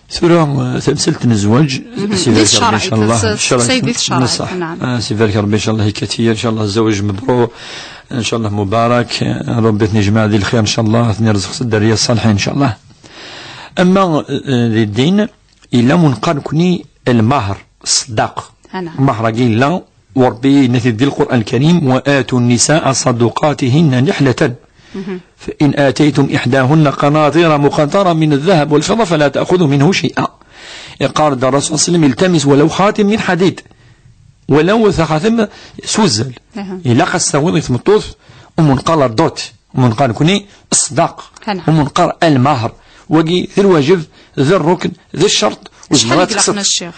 Tura, eh, tamsalt n zzwaǧ, Mhm. s ibarek Ṛebbi, ccṛeɛ, incallah. Ccṛeɛ, tasaydit ccṛeɛ, ṣṣeḥ. Naɛam. Eh, s ibarek Ṛebbi, incallah, i Katia, incallah, zzwaǧ mebruk, incallah, mubarak. Eh, Ṛebbi ad ten-yejmeɛ di lxir, incallah, ad ten-yerzeq s dderya ṣṣaliḥin, incallah. Ama, eh, di ddin, yella munqar nekni lmahr, ṣṣdaq. Naɛam. Lmahr-agi yella, Ṛebbi yenna-t-id di Lqur'an Lkarim: "وآتوا النساء صدقاتهن نحلة." Mhm. "فإن آتيتم إحداهن قناطير مقنطرة من الذهب والفضة فلا تأخذوا منه شيئا." Iqqar-d Ṛṛasul ṣalla Llahu ɛalayhi wa sallam: "التمس ولو خاتم من حديد." Walaw taxatemt s wuzzal. Aha. Ilaq ad s-tawiḍ i tmeṭṭut umunqar la dot, umunqar nekni ṣṣdaq, Aha. umunqar almahr. Wagi d lwajeb, d rrukn, d ccerṭ, ur Acḥal tezmireḍ i ad ilaqen tekkseḍ. A Ccix?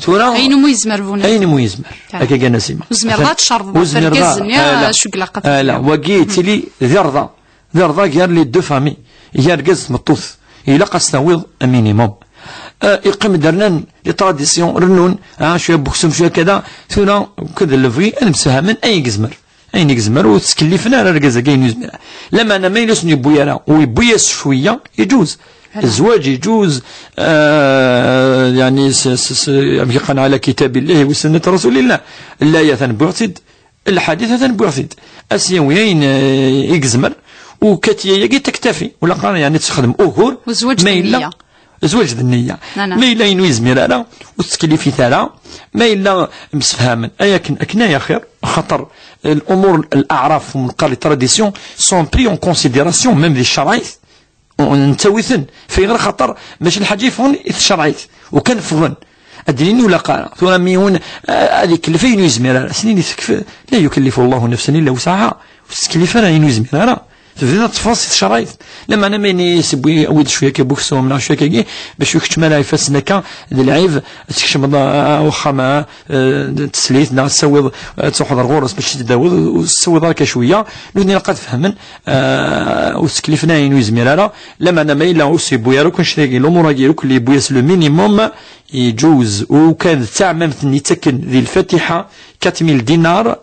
Tura, Ayen umi yezmer bunadem. Ayen umi yezmer. Kan. Akka kan a Sima. Ur tezmireḍ ad tcerḍeḍ Ur ɣef tezmireḍ ara. Wergaz-nni Ala. acu ilaq ad Ala. Tgeḍ. Wagi yettili d irḍa. D irḍa gar les deux familles. Gar argaz d tmeṭṭut. Ilaq ad s-tawiḍ un minimum. Ah, iqqim-d rnan les traditions, rennun, ah, cwiya n uksum, cwiya kada. Tura, akked lebɣi, ad msefhamen ayen i yezmer. Ayen i yezmer, ur ttkellifen ara argaz-agi ayen ur yezmir ara. Lameɛna ma yella ur sen-yewwi ara, u yewwi-yas cwiya, yeǧuz. Zzwaǧ yeǧuz, ah, yani, s, s, s, amek yeqqar, ɛala kitabillahi wa sunnati rasulillah. Laya atan wwiɣ-tt-id, lḥadit atan wwiɣ-t-id. Ad s-yawi ayen, eh, i yezmer, u Katia-agi taktafi. Ula qqaren, yani, ad texdem ugur, Zzwaǧ ma d yella nniya. Zzwaǧ d nniya. Naɛam. Ma yella ayen ur yezmir ara, ur tettkellifit ara. Ma yella msefhamen, ay akken, akken ay axir, xaṭer, eh, lumuṛ, leɛraf, umunqar, les traditions sont pris en considération, même di tcerɛit, nettawi-ten. Fayɣer? Xaṭer mačči lḥaǧa yeffɣen i tcerɛit, u kan ffɣen. Ad d-nini ula qqaren. Tura mi yiwen, eh, ad ikellef ayen ur yezmir ara. Ad s-nini tekf-, لا يكلف الله نفسا إلا وسعها. Ur tettkellif ara ayen ur yezmir ara. Tebdiḍ ad teffɣeḍ si tcerɛit. Lameɛna ma ini sewwi, awi-d cwiya akka n uksum neɣ cwiya akka-agi, bac ur keččem ara ifassen akka, d lɛib, ad tkecmeḍ, ah, ah, uxxam, ah, eh, d teslit, neɣ ad tsawiḍ, ad truḥeḍ ar ɣur-s bac ad tdawiḍ, ur tsawiḍ ara akka cwiya. Nutni ilaq ad fehmen, ah, ur ttkellif ara ayen ur yezmir ara. Lameɛna ma yella ur s-yewwi ara akk annect-agi, lumuṛ-agi akk li yewwi-yas le minimum, yeǧuz. U kan d taɛmamt-nni i ttaken di lfatiḥa, quatre mille dinars,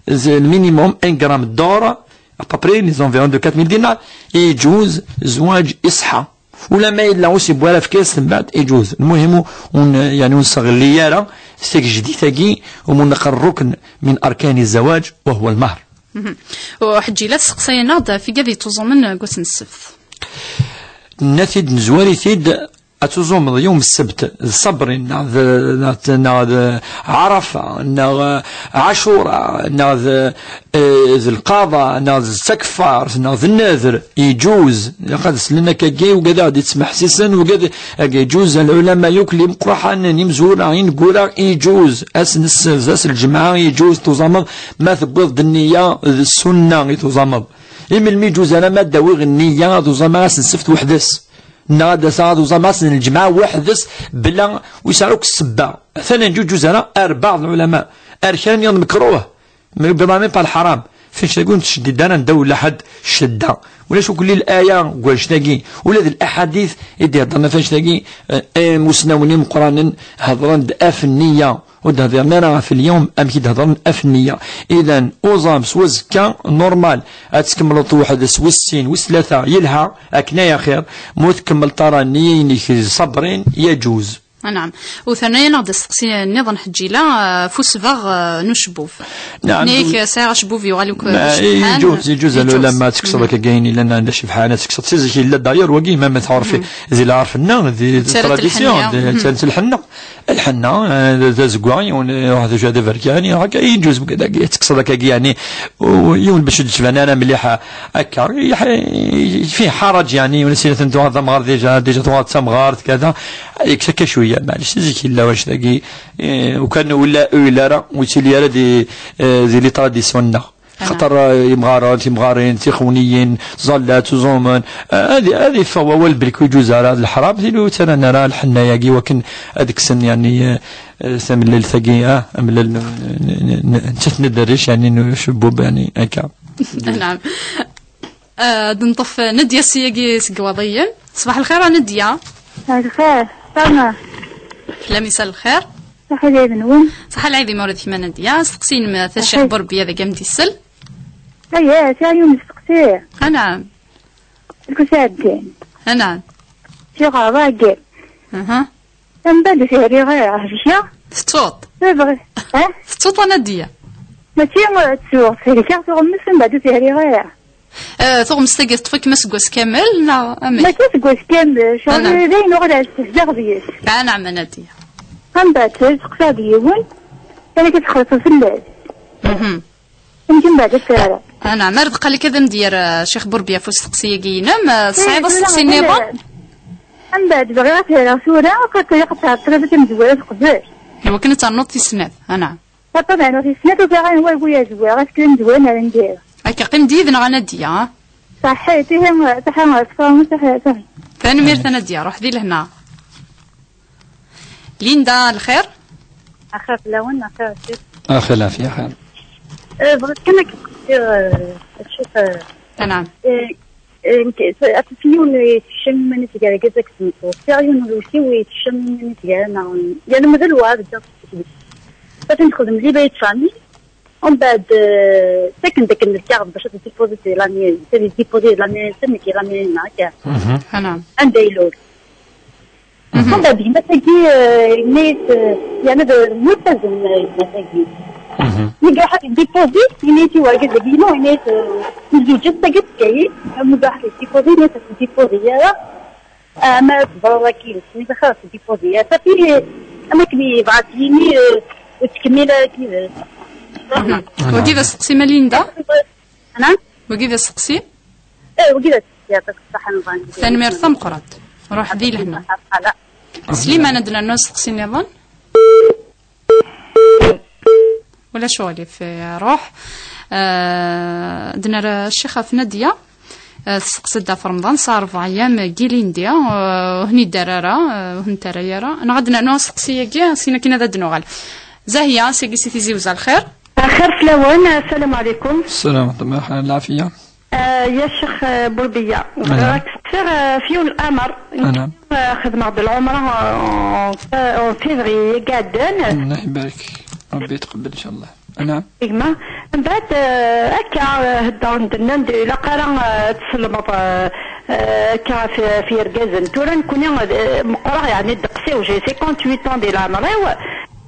le minimum, un gramme d'or, à peu près les environs de quatre mille dinars, yeǧuz, zzwaǧ iṣeḥḥa. Ula ma yella ur s-yewwi ara, efk-as mbeɛd, yeǧuz. Lmuhim, ur n-, yani, ur nesseɣli ara s tagejdit-agi, umunqar rrukn min arkani zzawaǧ, wa huwa lmahr. Mhm. U Ḥeǧǧi, la tesseqsayeḍ-aɣ-d ɣef igad yettuẓumen deg wass n ssebt. Nna-t-id, nezwar-it-id, ad tuẓumeḍ yawm ssebt, d ṣṣabrin, neɣ d, neɣ d, neɣ d Ɛarafa, neɣ, eh, Ɛacura, neɣ d, eh, d lqaḍa, neɣ d takeffart, neɣ d nnadr, yeǧuz. Ilaq ad slen akkagi, ugad ad d-ittmeḥsisen, ugad, agi yeǧuz, lɛulama yakk, limeqraḥanen, imezwura, ineggura, yeǧuz. Ass n ssebt, ass n lǧemɛa, yeǧuz, tuẓameḍ, ma tewwiḍ-d nniya, d ssunna i tuẓameḍ. I melmi yeǧuz ara ma d-awiɣ nniya, ad uẓameɣ ass n ssebt weḥd-s? Neɣ ad d-aseɣ ad uẓameɣ ass n lǧemɛa weḥd-s, bla ur yesɛi akk ssebba? Atan yeǧuz ara, ar baɛḍ lɛulama, ar kra nniḍen mekruh, mais pas lḥaram. F annect-agi ur nettceddid ara nedda ula ḥedd ccedda. Ulac akk laya deg wannect-agi, ula d laḥadit i d-iheddren ɣef wannect-agi, eh, imusnawen imeqqranen hedren-d ɣef nniya. Ur d-hdiren ara ɣef lyawm amek i d-hedren ɣef nniya. Idan, uẓam s wazekka, normal, ad tkemmleḍ weḥd-s wis sin, wis tlata, yelha, akken ay axir. Ma ur tkemmleḍ ara nniya-inek d ṣṣabrin, yeǧuz. Anɛam. U terna-yaneɣ-d asteqsi nniḍen, Ḥeǧǧila, eh, f usbeɣ, eh, n ucebbub. Nɛam. Nek, eh, sɛiɣ acebbub yuɣal akk d acebḥan. Iǧuz, iǧuz, eh, alu lama tekkseḍ akka ayen yellan d acebḥan, ad tekkseḍ si zik yella, d'ailleurs, wagi, ma, ma tɛerfi, di lɛerf-nneɣ, di tradition, di ttaret lḥenna. Lḥenna, eh, d azeggaɣ, yiwen, eh, iruḥ d acu d aberkan, iruḥ akka, iǧuz, dagi, tekkseḍ akka, yani, u yiwen bac ur d-tban ara mliḥ, eh, akka, yah-, fih ḥaraǧ, yani, yiwen sin tuɣal d amɣar, déjà, déjà tuɣal d tamɣart, kada, yekkes akka cwiya, maɛlic, zik yella wac dagi, eh, ukan ula, ula ara, ur yettili ara di, eh, di les traditions-nneɣ. Xaṭer, eh, imɣaren, timɣarin, tixuniyin, ẓallat, uẓumen, eh, ad, ad iffeɣ wawal belli ur iǧuz ara d leḥram, tili ur ttaran ara lḥenna-agi wakken ad kksen, yani, eh, eh, tamellalt-agi, ah, amellal n, n, n, n, nettat n uderric, yani, n ucebbub, yani, akka. Naɛam. Eh, ad nṭef Nadya seg-agi seg Iwaḍiyen. Ṣbaḥ lxir a Nadya. Lxir, sama. Fell-am isal lxir. Ṣaḥa lɛid-nwen. Ṣaḥa lɛid-im ula d kemm a Nadya. Asteqsi-inem, eh, Ccix Burbiya dagi am d-isel. Aya, sɛiɣ yiwen n usteqsi. Anɛam. Lkusaɛdin. Anɛam. Sɛiɣ ṛṛagel. Aha. Mbeɛd ur t-hriɣ ara, ḥbecɣ. Tettuḍ? Ur bɣiɣ. Ha? Tettuḍ a Nadya? Mačči, eh, ttuɣ, helkeɣ tuɣmest, mbeɛd ur t-hriɣ ara. Eh, tuɣmest-agi teṭṭef-ikem aseggas kamel, neɣ amek? Mačči aseggas kamel, ccɣel d ayen uɣal ɛeddeɣ deg-s. Anɛam a Nadya. Mbeɛd, steqsaɣ-d yiwen, kan akka txellṣeḍ fell-as. Mhm. Amek mbeɛd ad t-ara? Anɛam, ar d qal-ik ad am-d-yerr, eh, Ccix Burbiya ɣef usteqsi-agi-inem, eh, tesɛiḍ asteqsi nniḍen? Mbeɛd bɣiɣ ad t-rreɣ tura, xaṭer ilaq ad tɛeṭṭleḍ tamezwarut qbel. Iwakken ad ternuḍ tis snat, anɛam. Xaṭer rnuɣ tis snat, ufiɣ ayen wagu yezwar, ass kan amezwaru ara n-d-yerr. Akka, qqim-d yid-neɣ a Nadya, ha? Ṣaḥit, ihi, ṣaḥa, ṣaḥa, ṣaḥa. Tanemmirt a Nadya, ruḥ di lehna. Linda, lxir? Axir fell-awen, axir a Ccix. Axir lɛafya, axir. Eh, bɣiɣ kan ad k-sqsiɣ, eh, a Ccix, eh, anɛam. Eh, eh, nekk, s-, ɣef yiwen yettkeccimen iman-is gar argaz akked tmeṭṭut. Sɛiɣ yiwen n lewti yettkeccimen iman-is gar-aneɣ. Yal ma d lweɛd ǧǧiɣ-t deg-s. Fatin texdem les bails de famille. Umbeɛd, eh, ttaken-d akken lkaɣeḍ bac ad t-dipoziḍ di la mairie, ad t-dipoziḍ di la mairie-nsen, nekk di la mairie-nneɣ, akka. Mhm. Anɛam. Anda ilul. Mhm. Umbeɛd gma-tagi, eh, yenna-yas, eh, yerna d, d wis azem, eh, gma-tagi. Mhm. Mi iruḥ ad t-dipozi, yenna-yas i urgaz-agi-inu, yenna-yas, eh, nezweǧ ass-agi s Bgayet, mi iruḥ ad t-dipozi, yenna-yas ur t-dipozi ara. Ah, ma tebɣiḍ akin, mi daxel ad t-dipozi ara. Safi, eh, am akken yebɣa ad t-yini, eh, ur ttkemmil ara akin, eh. Mhm. Wagi d asteqsi, ma Linda? Anɛam? Wagi d asteqsi? Eh, wagi d asteqsi, yeɛṭik ṣṣeḥḥa, nẓan. Tanemmirt tameqqrant. Ruḥ di lehna. Ala. Sliman, ad d-nernu asteqsi nniḍen? Wala ccɣel, iruḥ. Eh, ad d-nerr Ccix ɣef Nadya. Eh, testeqsa-d ɣef Remḍan, sɛa rebɛa ayyam, eh, Gilindi, eh, ur ten-idder ara, eh, ur ten-terra ara. Neɣ ad d-nernu asteqsi-agi, sin akin ad d-nuɣal. Zahya, seg-i si Tizi Uzzu, lxir? Lxir fell-awen, assalamu ɛlikum. Ssalam wa rahmatullah, lɛafiya. Eh, ya Ccix, eh, Burbiya, bɣiɣ ad k-steqsiɣ, eh, f yiwen n lamer. Anɛam. Eh, xedmeɣ-d lɛumra, eh, en, en février i iɛeddan. Allah ibarak. Rebbi yetqebbel, inchallah. Anɛam. Gma, mbeɛd, eh, akka, eh, heddren-d, nnan-d ilaq ara, eh, ad tselmeḍ, eh, eh, akka f, f yergazen. Tura nekkni, eh, meqqreɣ, yeɛni ddeqs-iw, j'ai cinquante-huit ans di leɛmer-iw.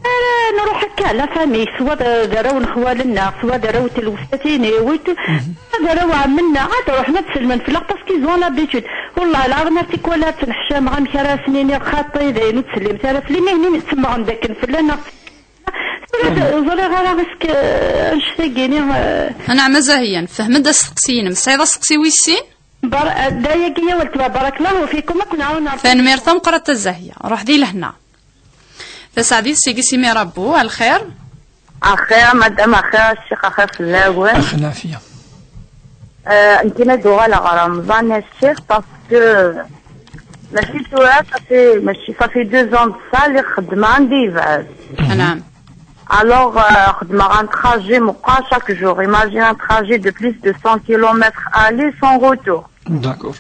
Eh, nruḥ akka, la famille, swa d, d arraw n xwalen-nneɣ, swa d arraw n telwsatin-iw, et tout. Mhm. D arraw n ɛemmen-nneɣ, ad ruḥen ad selmen fell-aɣ, parce qu'ils ont l'habitude. Wallah lɛaḍim, ar tikwal ad ttenneḥcameɣ, amek ara asen-iniɣ xaṭi, d ayen ur ttsellimet ara fell-i, mi semɣen-d akken fell-aneɣ. Ur ẓriɣ ara, est-ce que, eh, annect-agi-ni, eh, Anɛam a Zahya, nefhem-d asteqsi-inem. Tesɛiḍ asteqsi wis sin? Bar-, eh, d ayagi ya weltma, barakallahu fikum, ad ken-ɛawneɣ. Tanemmirt tameqqrant a Zahya. Ruḥ di lehna. Tasaɛdit seg-i si Mirabeau, lxir? Axir, madam, axir, a ccix, axir fell-awen. Axir lɛafiya. Euh, nekk ad uɣaleɣ ɣer Remḍan, a ccix, parce que mačči tura, ça fait, mačči, ça fait deux ans de ça, lliɣ xeddmeɣ anda yebɛed. Anɛam. Alors, euh, xeddmeɣ un trajet meqqar chaque jour. Imagine un trajet de plus de cent kilomètres aller sans retour. D'accord.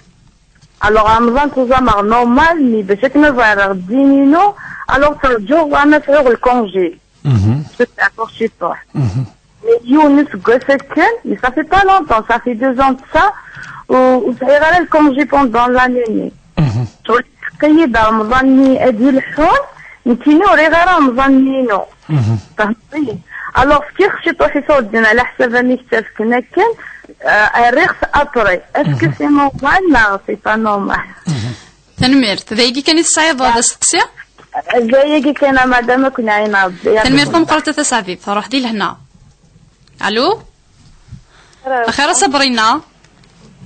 Alors, Remḍan tuẓameɣ normal, mais bac akken ad ẓriɣ ddin-inu, alors ttṛaǧuɣ arma sɛiɣ le congé. Mhm. Juste à force, je sors. Mhm. Mais yiwen n useggas akken, mais ça fait pas longtemps, ça fait deux ans de ça, u, ur sɛiɣ ara le congé pendant l'année. Mhm. Ttɛuqqeɣ-d Remḍan-nni ad ileḥḥun, Nekkini ur riɣ ara amḍan-inu. Mhm. Fehmeḍ-iyi? Alors, fkiɣ ciṭuḥ i Sordin, ɛla ḥsab amek ttafken akken, eh, rriɣ-t après. Est-ce que c'est normal neɣ c'est pas normal? Tanemmirt. D ayagi kan i tesɛiḍ d asteqsi? D ayagi kan, a madame, ad ken-ɛineɣ Rebbi. Tanemmirt tameqqrant a Tasaɛdit. Ruḥ di lehna. Allo? Allo. Axir a Sabrina?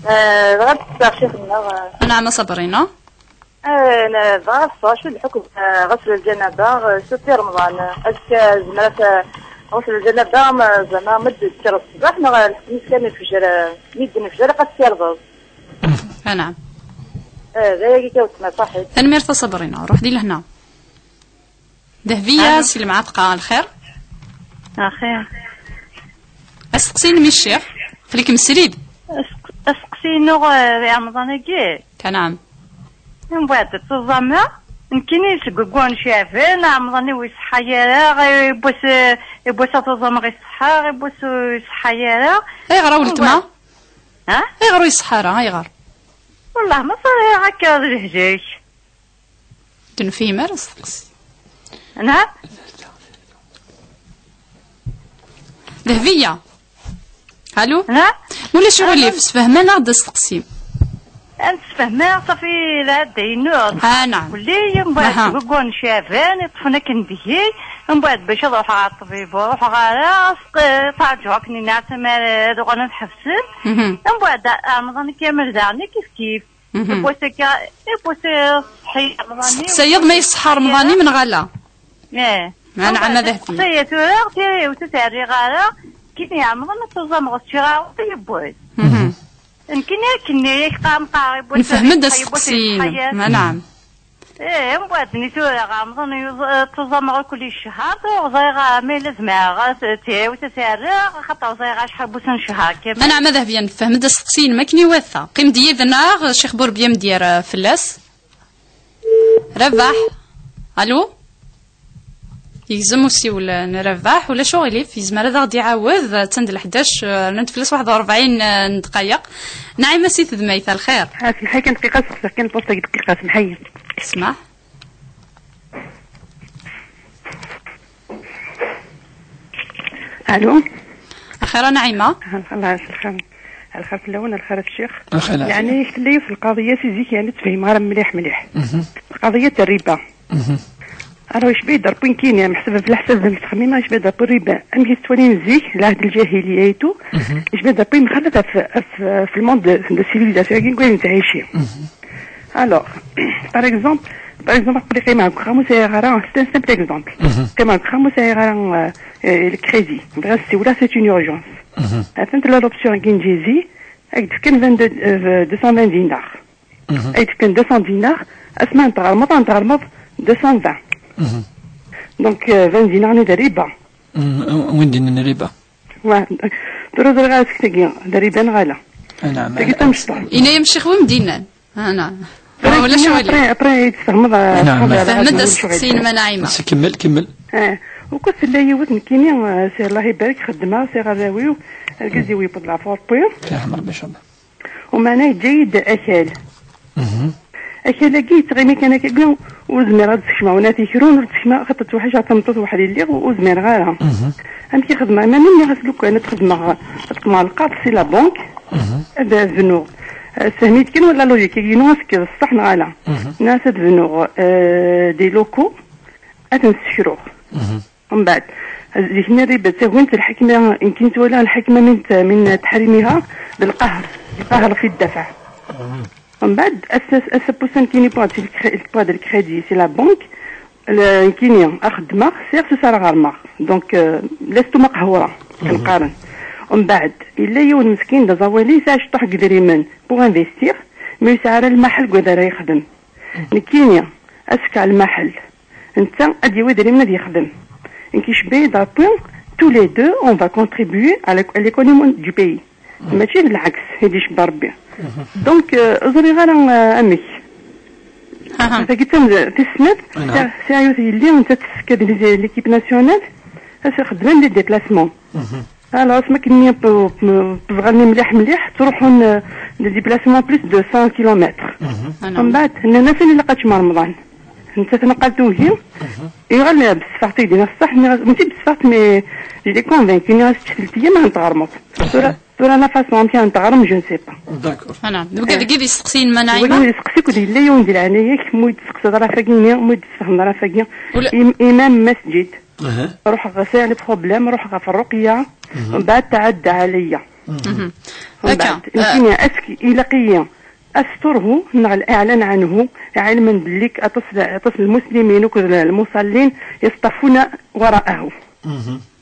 Eh, bɣiɣ ad d-ssexsiɣ ccix-nneɣ, eh. Anɛam a Sabrina. Eh, n-, bɣiɣ ad ssexsiɣ acu d lḥukm, eh, ɣusl lǧanaba, eh, surtout i Remḍan, eh, est-ce que zemreɣ ad, eh, ɣusl lǧanaba, ma, zama ma d-tekkreḍ ṣṣbeḥ, neɣ lḥukm-is kan ifjer, eh, mi d-nefjer, ad tt-ssirdeḍ. Anɛam. Eh, d ayagi kan, weltma, ṣaḥit. Tanemmirt a Sabrina, ruḥ di lehna. Dehbiya, si Lemɛatqa, lxir? Axir. Asteqsi-inem i ccix, xli-kem srid. Asteq-, asteqsi-inu, eh, di Remḍan-agi. Anɛam. Mbeɛd, tuẓama, nekkini seg waggur n Ceɛban, Remḍan-iw ur iṣeḥḥa ara, iwwas, eh, iwwas tuẓama ɣer ṣṣeḥḥa, iwwas ur iṣeḥḥa ara. Ayɣer a weltma? Mbeɛd, ha? Ayɣer ur iṣeḥḥa ara, ayɣer? Wellah, ma ẓriɣ akka d lehjak. Ur nefhim ara asteqsi. Anɛam? Dehbiya. Allo? Anɛam? Ulac aɣilif, sfehmem-aneɣ-d asteqsi. Ad nessefhem, ṣafi, lɛadda-inu. Ah, naɛam. Belli, mbeɛd, aha, seg waggur n Ceɛban, iṭṭfen akken deg-i, mbeɛd bac ad ruḥeɣ ɣer ṭṭbib, ur ruḥeɣ ara, s-, ṭerǧuɣ akken-nni ar tama ad uɣalen ad ḥebsen. Mhm. Mbeɛd, Remḍan kamel daɣen, kif kif. Mhm. Yiwwas akka, yiwwas, eh, ṣṣeḥḥi Remḍan-iw. Testeqsayeḍ ma iṣeḥḥa Remḍan-im neɣ ala? Eh. Anɛam, ad ahbib. Testeqsayeḍ tura, tira-w ur tt-rriɣ ara, kini Remḍan ad tuẓameɣ ur ččiɣ ara, yiwwas. Mhm. Nekkini akken i ak-qqaren, qqar, yiwwas, nefhem-d yiwwas asteqsi-inem. Iṣeḥḥa-yas. Anɛam. Eh, mbeɛd ni tura Remḍan yuẓ-, eh, tuẓameɣ akk di ccher, ur ẓriɣ, eh, ma yella zemreɣ ad t-, ad tt-rriɣ, axaṭer ẓriɣ acḥal n wussan, ccher kamel. Anɛam a Dehbiya, nefhem-d asteqsi-inem akken iwata. Qqim-d yid-neɣ, Ccix Burbi ad m-d-yerr, eh, fell-as. Rabaḥ. Allo? Yegzem usiwel n Rabaḥ, ulac uɣilif, yezmer ad aɣ-d-iɛawed, attan d leḥdac, eh, rnant fell-as waḥed u rebɛin, eh, n ddqayeq. Naɛima si tedmayt, a lxir. Ah, semḥ-iyi kan dqiqa, sexsiɣ kan lpusṭa deg dqiqa, semḥ-iyi. Smaḥ. Allo. Axir a Naɛima. Xalaṣ, lxir. Lxir fell-awen, lxir a ccix. Lxir, lxir. Yeɛni, tella yiwet lqaḍiya si zik, yeɛni, ur tefhim ara mliḥ, mliḥ. Mhm. Lqaḍiya n rriba. Mhm. Alors, yecba-yi-d Rebbi nekkini, meḥsub ɣef leḥsab n ttxemmimeɣ, yecba-yi-d Rebbi rriba. Amek i t-ttwalin zik, lɛehd n lǧahiliya et tout, mhm, yecba-yi-d Rebbi mxalaf ɣef, ɣef, ɣef le monde de, de civilisation-agi deg wayen nettɛici. Mhm. Alors, par exemple, par exemple, aql-i qqimeɣ deg uxxam ur sɛiɣ ara, c'est un simple exemple. Mhm. Qqimeɣ deg uxxam ur sɛiɣ ara, euh, euh, le crédit. Bɣiɣ ad ssiwleɣ, c'est une urgence. Mhm. Atan tella l'option-agi n Jazzy, ad k-d-fken vingt-deux, euh, deux cent vingt dinars. Mhm. Ad k-d-fken deux cents dinars, asma n tɣermeḍ, ad tɣermeḍ deux cent vingt. Mhm. Donc, euh, vingt dinars-nni d rriba. Mhm, win d-yennan rriba. Wa, tura ẓriɣ ara seg tagi, d rriba neɣ ala. Anɛam. Tagi d tamecṭuḥt. Yenna-yam ccix wi m-d-yennan. Anɛam. Après, ulac après, wali. Après, après, i d-tfehmeḍ, euh, naɛam, tfehmeḍ, naɛam. Fehmed asteqsi-inem a Naɛima. Kemmel, kemmel. Eh, ukud tella yiwet nekkini, eh, si Allah ibarek, xeddmeɣ, si arraw-iw, argaz-iw yewweḍ leɛfu Rebbi. Yeḥma Rebbi, inchallah. Umeɛna yeǧǧa-yi-d akal. Mhm. Akal-agi yettɣimi kan akka, ur zmireɣ ad d-sekmeɣ, wana tikrun ur d-sekmeɣ, xaṭer ttweḥḥiceɣ, d tameṭṭut weḥd-i lliɣ, ur zmireɣ ara. Mhm. Amek i xedmeɣ? Iman-iw nniɣ-as lukan ad xedmeɣ, ad qemɛeɣ lqerḍ si la banque, mhm, ad bnuɣ. Eh, ssehem-iyi-d kan wala la logique-agi-inu, est-ce que d ṣṣeḥ neɣ ala? Mhm. Nniɣ-as ad bnuɣ, eh, des locaux, ad ten-ssekruɣ. Mhm. Mbeɛd, zik-nni rriba d tagnit, lḥekma, nekkini ttwaliɣ lḥekma min t-, min teḥrimiha, d lqahr, lqahr fi ddafaɛ. Mhm. Mbeɛd, ass-, ass-, asapus nekkini, pas de cré-, pas de crédit, c'est la banque, le-, nekkini, a xeddmeɣ, sɛiɣ s ara ɣermeɣ. Donc, euh, lastu maqhura, mhm, nqaren. Mbeɛd, yella yiwen meskin d aẓawali, yesɛa ciṭuḥ n yedrimen pour investir, mais ur yesɛi ara lmaḥel deg wad ara yexdem. Mhm. Nekkini, asefk ɣer lmaḥel. Netta ad yawi idrimen ad yexdem. Nekk icebba-yi-d Rebbi, tous les deux, on va contribuer à l'é-, à l'économie du pays. Mhm. Mačči d lɛeks i d-icebba Rebbi. Mhm. Donc, euh, ur ẓriɣ ara, euh, amek. Aha. Tagi d tam-, tis snat, aha, sɛiɣ, sɛiɣ yiwet yelli, nettat tessefk-d les, l'équipe nationale, ad xeddmen des déplacements. Mhm. Alors, asmi akken-nni p-, p-, pezɣalni mliḥ, mliḥ, ttruḥun, euh, des déplacements plus de cent kilomètres. Mhm. Mbeɛd, nnan-asen ilaq ad teččem Remḍan. Netta tnaqal tugi. Iɣal bessfeɣ tidi ɣef ṣṣeḥ, nniɣ-as, mačči bessfeɣ, mais je l'ai convaincu, nniɣ-as, "Ččet ltiyam, ad tɣermeḍ." Tura, tura la façon amek ad tɣerm, je ne sais pas. D'accord. Voilà. Donc, avec des discussions, Wagi yesteqsi-k, ur d-yella yiwen di leɛnaya-k, mu yi-d-testeqsiḍ ara ɣef wagi-nni, mu yi-d-tessefhmeḍ ara ɣef wagi. Ula- Im- imam masjid. Ruḥeɣ ɣer, sɛiɣ les problèmes, ruḥeɣ ɣef ṛṛuqya, mbeɛd tɛedda ɛlayya. Mbeɛd, nekkini, est-ce que ilaq-iyi أستره نغ الإعلان عنه، علما بليك أطس، أطس المسلمين وكذا المصلين يصطفون وراءه.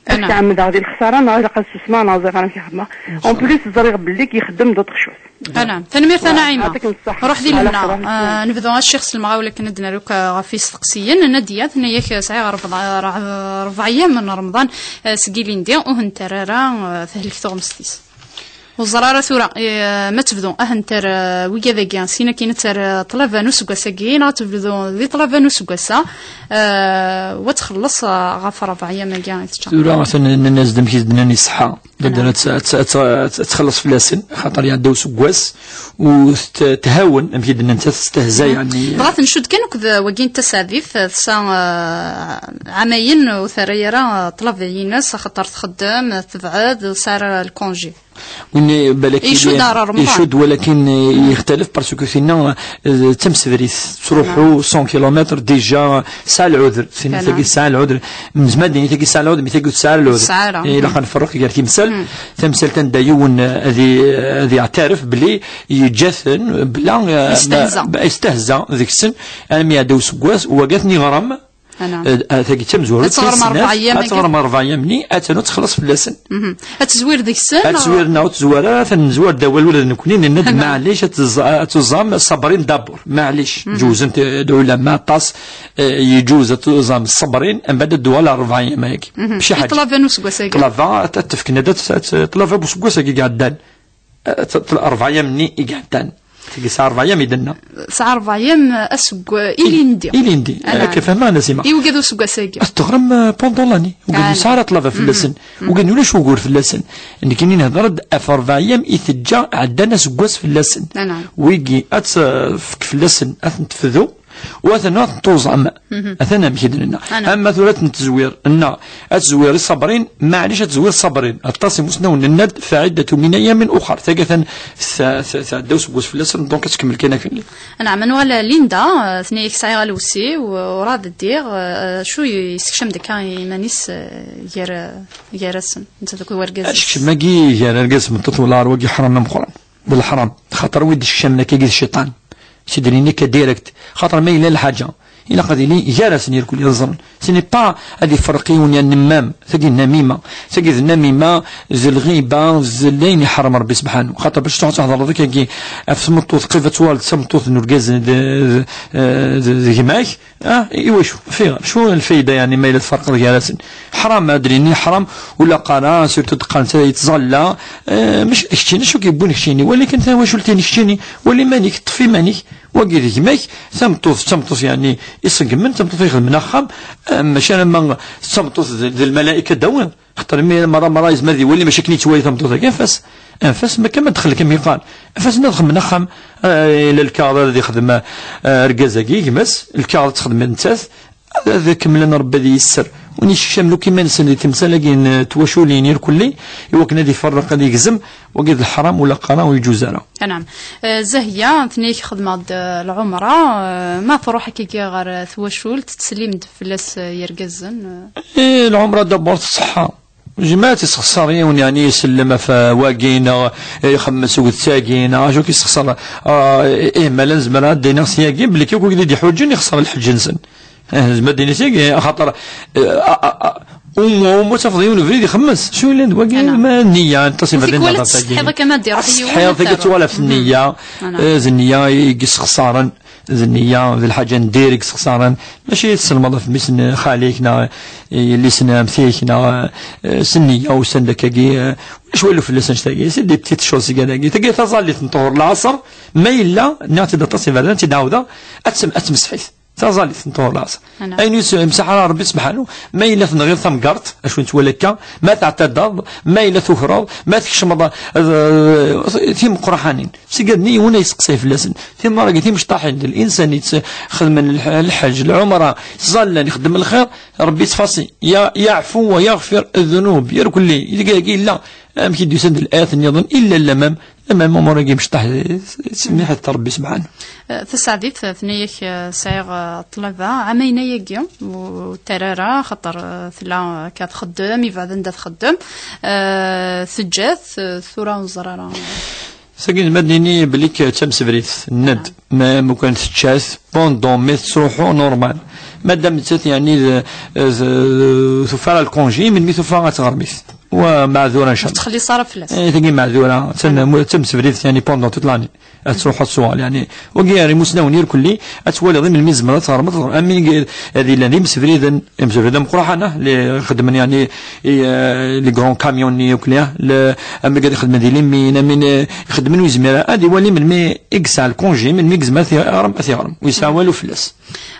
Ad ɛemmdeɣ di lexsara neɣ ilaq ad susmeɣ neɣ ẓriɣ amek xedmeɣ. En plus ẓriɣ belli yexdem d'autres choses. Anɛam. Tanemmirt a Naɛima. Yeɛṭikem ṣṣeḥḥa. Ruḥ di lemna. Ala xir. Ah, nebdu a ccix s lemɣawla akken ad d-nerr akk ɣef yisteqsiyen. Nadia tenna-yak sɛiɣ rebḍ-, re-, rebɛa yyam n Remḍan, ah, seg ilindi, ur hent-terri ara, ah, tehlek tuɣmest-is. Ur ẓer ara tura, eh, ma tebdu, ah, nter, eh, wigad-agi, sin akin ad ter, eh, ṭṭlaba n useggas-agi, neɣ ad tebdu di ṭṭlaba n useggas-a, eh, wa txelleṣ, eh, ɣef rebɛa yyam-agi i tečča. Tura atan nnan-as-d amek i s-d-nnan iṣeḥḥa. Anda ad tt-, ad tt-, ad tt-, ad txelleṣ fell-asen, xaṭer iɛedda useggas, u tt-, thawen, amek i d-nnant, testehza, yeɛni. Dɣa tencudd kan akked wagi n Taseɛdit, eh, tesɛa, eh, ɛamayen ur terri ara, eh, ṭṭlaba-ines, axaṭer txeddem, eh, tebɛed, ur tesɛi ara lkunji. Win balak icudd ar Remḍan. Icudd, walakin, eh, yextalef parce que tinna, eh, d tamsedrit, tettruḥu cent kilomètres déjà, tesɛa lɛuder. Tinna tagi tesɛa lɛuder. Nezmer ad nini tagi tesɛa lɛuder, mi tagi ur tesɛi ara lɛuder. Tesɛa ara. Eh, ilaq ad nferreq gar timsal. Tamsalt anda yiwen, eh, ad i-, ad yeɛtaref belli yeǧǧa-ten bla, eh, yestehza. Ma, yestehza deg-sen, armi iɛedda useggas, wagi ad ten-iɣrem. Anɛam. Eh, eh, tagi d tamezwarut. Ad tɣerm rebɛa yyam-agi. Ad tɣerm rebɛa yyam-nni, atan ur txelleṣ fell-asen. Ad tezwir deg-sen, ad tezwir neɣ ur tezwir ara, atan nezwar-d awal ula d nekkni, nenna-d, maɛlic, ad tez-, ad tuẓam ṣṣabrin d'abord. Maɛlic, ǧewzen-t, eh, lɛulama aṭas, eh, yeǧuz ad tuẓam ṣṣabrin, mbeɛd ad d-tuɣal rebɛa yyam-agi. Mačči ḥaǧa. Ṭṭlaba n useggas-agi. Ṭṭlaba, ad, ad tefk, ad, ad, ṭṭlaba n useggas-agi iɛeddan. Eh, t-, t-, rebɛa yyam-nni i iɛeddan. Tigi tesɛa rebɛa yyam i d-nenna. Tesɛa rebɛa yyam, eh, aseg-, ilindi. Ilindi. Anɛam. Akka fehmeɣ, Nasima. I wigad useggas-agi. Ad teɣrem, eh, pendant l'année. Wigad ur nesɛi ara ṭṭlaba fell-asen. Wigad ulac ugur fell-asen. Nekkini nehder-d ɣef rebɛa yyam i teǧǧa ɛeddan aseggas fell-asen. Anɛam. Wigi ad tefk fell-asen, ad ten-tefdu. U atan ad ten-tuẓam. Atan amek i d-nenna. Ama tura ad ten-tezwir, neɣ ad tezwir ṣṣabrin, maɛlic ad tezwir ṣṣabrin. Aṭas imusnawen nenna-d, faɛidatu min ayamin uxar. Tagi atan tɛedda useggas fell-asen, donc ad tkemmel kan akken. Anɛam, ad nuɣal Linda, eh, tenna-yak sɛiɣ alewsi, u-, urɛad ddiɣ, eh, acu yessekcam-d akka iman-is, eh, gar, gar-asen, nettat akked wergaz-is? Asekcem-agi gar argaz d tmeṭṭut wala ar wagi ḥram ameqqran. D leḥram, xaṭer wi d-isekcamen akkagi d cciṭan. Sidrin akka direct, xaṭer ma yella lḥaǧa, ilaq ad yili gar-asen irkul ad ẓren. Ce n'est pas ad iferreq yiwen, ya nnemmam, tagi d nnamima, tagi d nnamima, d lɣiba, d layen iḥrem Rebbi sebḥanu. Xaṭer bac truḥ teḥḍreḍ akkagi ɣef tmeṭṭut, qrib ad tuɣaleḍ d tameṭṭut n urgaz d, d, d, d gma-k, Ah, iwacu? Fiɣ, acu lfayda, yeɛni, ma yella tferqeḍ gar-asen? Ḥram, ad d-nini ḥram, ula qqaren, surtout qqaren-tt yettẓalla, eh, mačči d keččini, acu k-yewwin keččini? Wali kan tawacult-in keččini, wali iman-ik, ṭṭef iman-ik, wagi d gma-k, tameṭṭut, d tameṭṭut, yeɛni, iṣeggmen, tameṭṭut ixedmen axxam, eh, mačči alamma d tameṭṭut d, d lmalayek ad d-tawiḍ. Xaṭer mi merra, merra yezmer ad iwali, mačči akken yettwali tameṭṭut-agi, anef-as, anef-as, ma kan ma tdexxel, amek yeqqar, anef-asen ad xedmen axxam, eh, ila lkaɣeḍ ara d-ixdem, eh, argaz-agi, gma-s, lkaɣeḍ ad texdem nettat, ad, ad kemmlen Rebbi ad yesser. Win yessekcamen akk iman-nsen di temsal-agi n, eh, twaculin irkelli, i wakken ad iferreq, ad yegzem, wagi d leḥram, ula qqaren ur yeǧuz ara. Anɛam. Eh, Zahya, tenna-yak xedmeɣ-d, eh, lɛumra, eh, ma truḥ akkagi ɣer, eh, twacult, tettsellim-d fell-as, eh, yergazen, eh? Eh, lɛumra d'abord tṣeḥḥa. Jmaɛt isexṣar yiwen, yeɛni isellem ɣef, eh, wagi, neɣ, eh, ixemmes akked tagi, neɣ acu k-isexṣar, ah, eh, eh, ma la nezmer ad d-iniɣ s yagi, belli akk wid i d-iḥuǧǧen ixṣer lḥeǧǧ-nsen. Eh, nezmer ad d-nini s yagi, axaṭer, eh, a, a, a, umu, umu tafeḍ yiwen ubrid ixemmes, su yellan d wagi, ma nniya, aṭas iberdan tikwal ad tessetḥiḍ akka ma d-iruḥ yiwen, ad tessetḥiḍ, tagi tuɣal ɣef nniya, eh, d nniya i yessexṣaren, d nniya, d lḥaǧa n dir i yessexṣaren, mačči tesselmeḍ ɣef mmi-s n xali-k, neɣ yelli-s n ɛemti-k, neɣ, eh, s nniya, usan-d akkagi, eh, ulac walu fell-as annect-agi, c'est des petites choses, tagi, tagi taẓallit n ṭhur lɛaṣer, ma yella, nniɣ-tt-id aṭas iberdan, tt-id-ɛawdeɣ, ad tem-, ad temseḥ-it. Taẓallit n ṭuhur lɛasr. Ayen yemsaḥ ara Rebbi subḥanu, ma yella tenɣiḍ tamgerḍt, acu nettwali akka, ma teɛtadaḍ, ma yella tukreḍ, ma tkecmeḍ, eh, timeqraḥanin. Seg ad yiwen ay yesteqsay fell-asen. Timara-agi timecṭaḥin d linsan yettxedmen lḥ-, lḥeǧ, lɛumra, ttẓallan, ixeddem lxir, Rebbi yettfasi. Ya-, yaɛfu wa yaɣfir ddunub, irkelli, deg-agi yella. Amek i d-yusan d lɛayat nniḍen, illa lamam, lamam umur-agi mecṭaḥ, semmiḥet Rebbi subḥanu. Eh, Tasaɛdit, eh, tenna-yak, eh, sɛiɣ, eh, ṭṭlaba, am ayen ayagi, ur terra ara, xaṭer, eh, tella, eh, akka txeddem, yebɛed anda txeddem, eh, teǧǧa-t, eh, tura ur neẓri ara. Tagi d ma d-nini belli d tamsebrit, nned, ma, ma kan tečča-t, pendant mi tettruḥu, normal. Madam nettat, yeɛni, d, d, tufa ara lkunji, melmi tufa ad tɣermit. Wa meɛdura, ncallah. Ur tettxelliṣ ara fell-as. Eh, tagi meɛdura, d tam-, d tamsebrit, yeɛni, pendant toute l'année. Ad tṛuḥ ad tṣuɣal, yeɛni. Wagi ar imusnawen irkelli, ad twaliḍ i melmi tzemreḍ ad tɣermeḍ, am win i, ad illan d imsebriden, imsebriden meqqraḥen, ah, li xeddmen, yeɛni, i, eh, les grands camions-nni irkelli, ah, le, am wigad ixeddmen di limin, am win, eh, ixeddmen ur yezmir ara, ad iwali melmi i yesɛa lkunji, melmi i yezmer ad t-iɣrem, ad t-iɣrem. Ur yesɛi walu fell-as.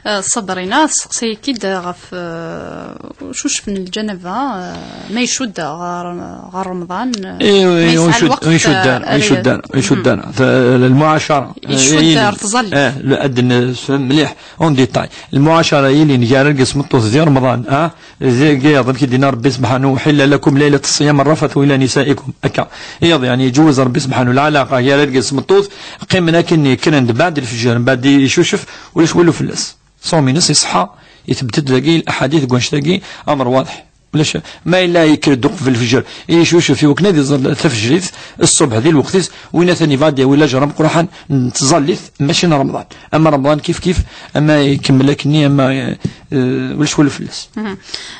Eh, Ṣabrina, testeqsa-k-id ɣef, eh, ucucef n lǧanaba, eh, ma icudd ɣer, ɣer Remḍan, eh, ma yesɛa lweqt, eh, ur icudd ara, ur icudd ara, ur icudd ara. T-, lmuɛacara. Icudd ar tẓallit. Eh, ad nefhem mliḥ, en détail. Lmuɛacara yellan gar argaz d tmeṭṭut di Remḍan, ah, deg yiḍ, amek i d-yenna Rebbi subḥanu, أحل لكم ليلة الصيام الرفث إلى نسائكم. Akka. Iḍ, yeɛni, iǧewwez Rebbi subḥanu lɛalaqa gar argaz d tmeṭṭut, qqimen akken kkren-d beɛd lefjer, beɛd icucef, ulac walu fell-as. Ṣṣawm-ines iṣeḥḥa, itbedded dagi, laḥadit deg wannect-agi, amr waḍeḥ. Ulac, ma yella yekker-d uqbel lefjer, icucef i wakken ad iẓer tafejrit, ṣṣubḥ di lweqt-is, win atan ibɣa ad yawi lajra meqqraḥen n tẓallit, mačči n Remḍan. Ama Remḍan kif kif, ama ikemmel akkenni, ama, eh, ulac walu fell-as. Mhm.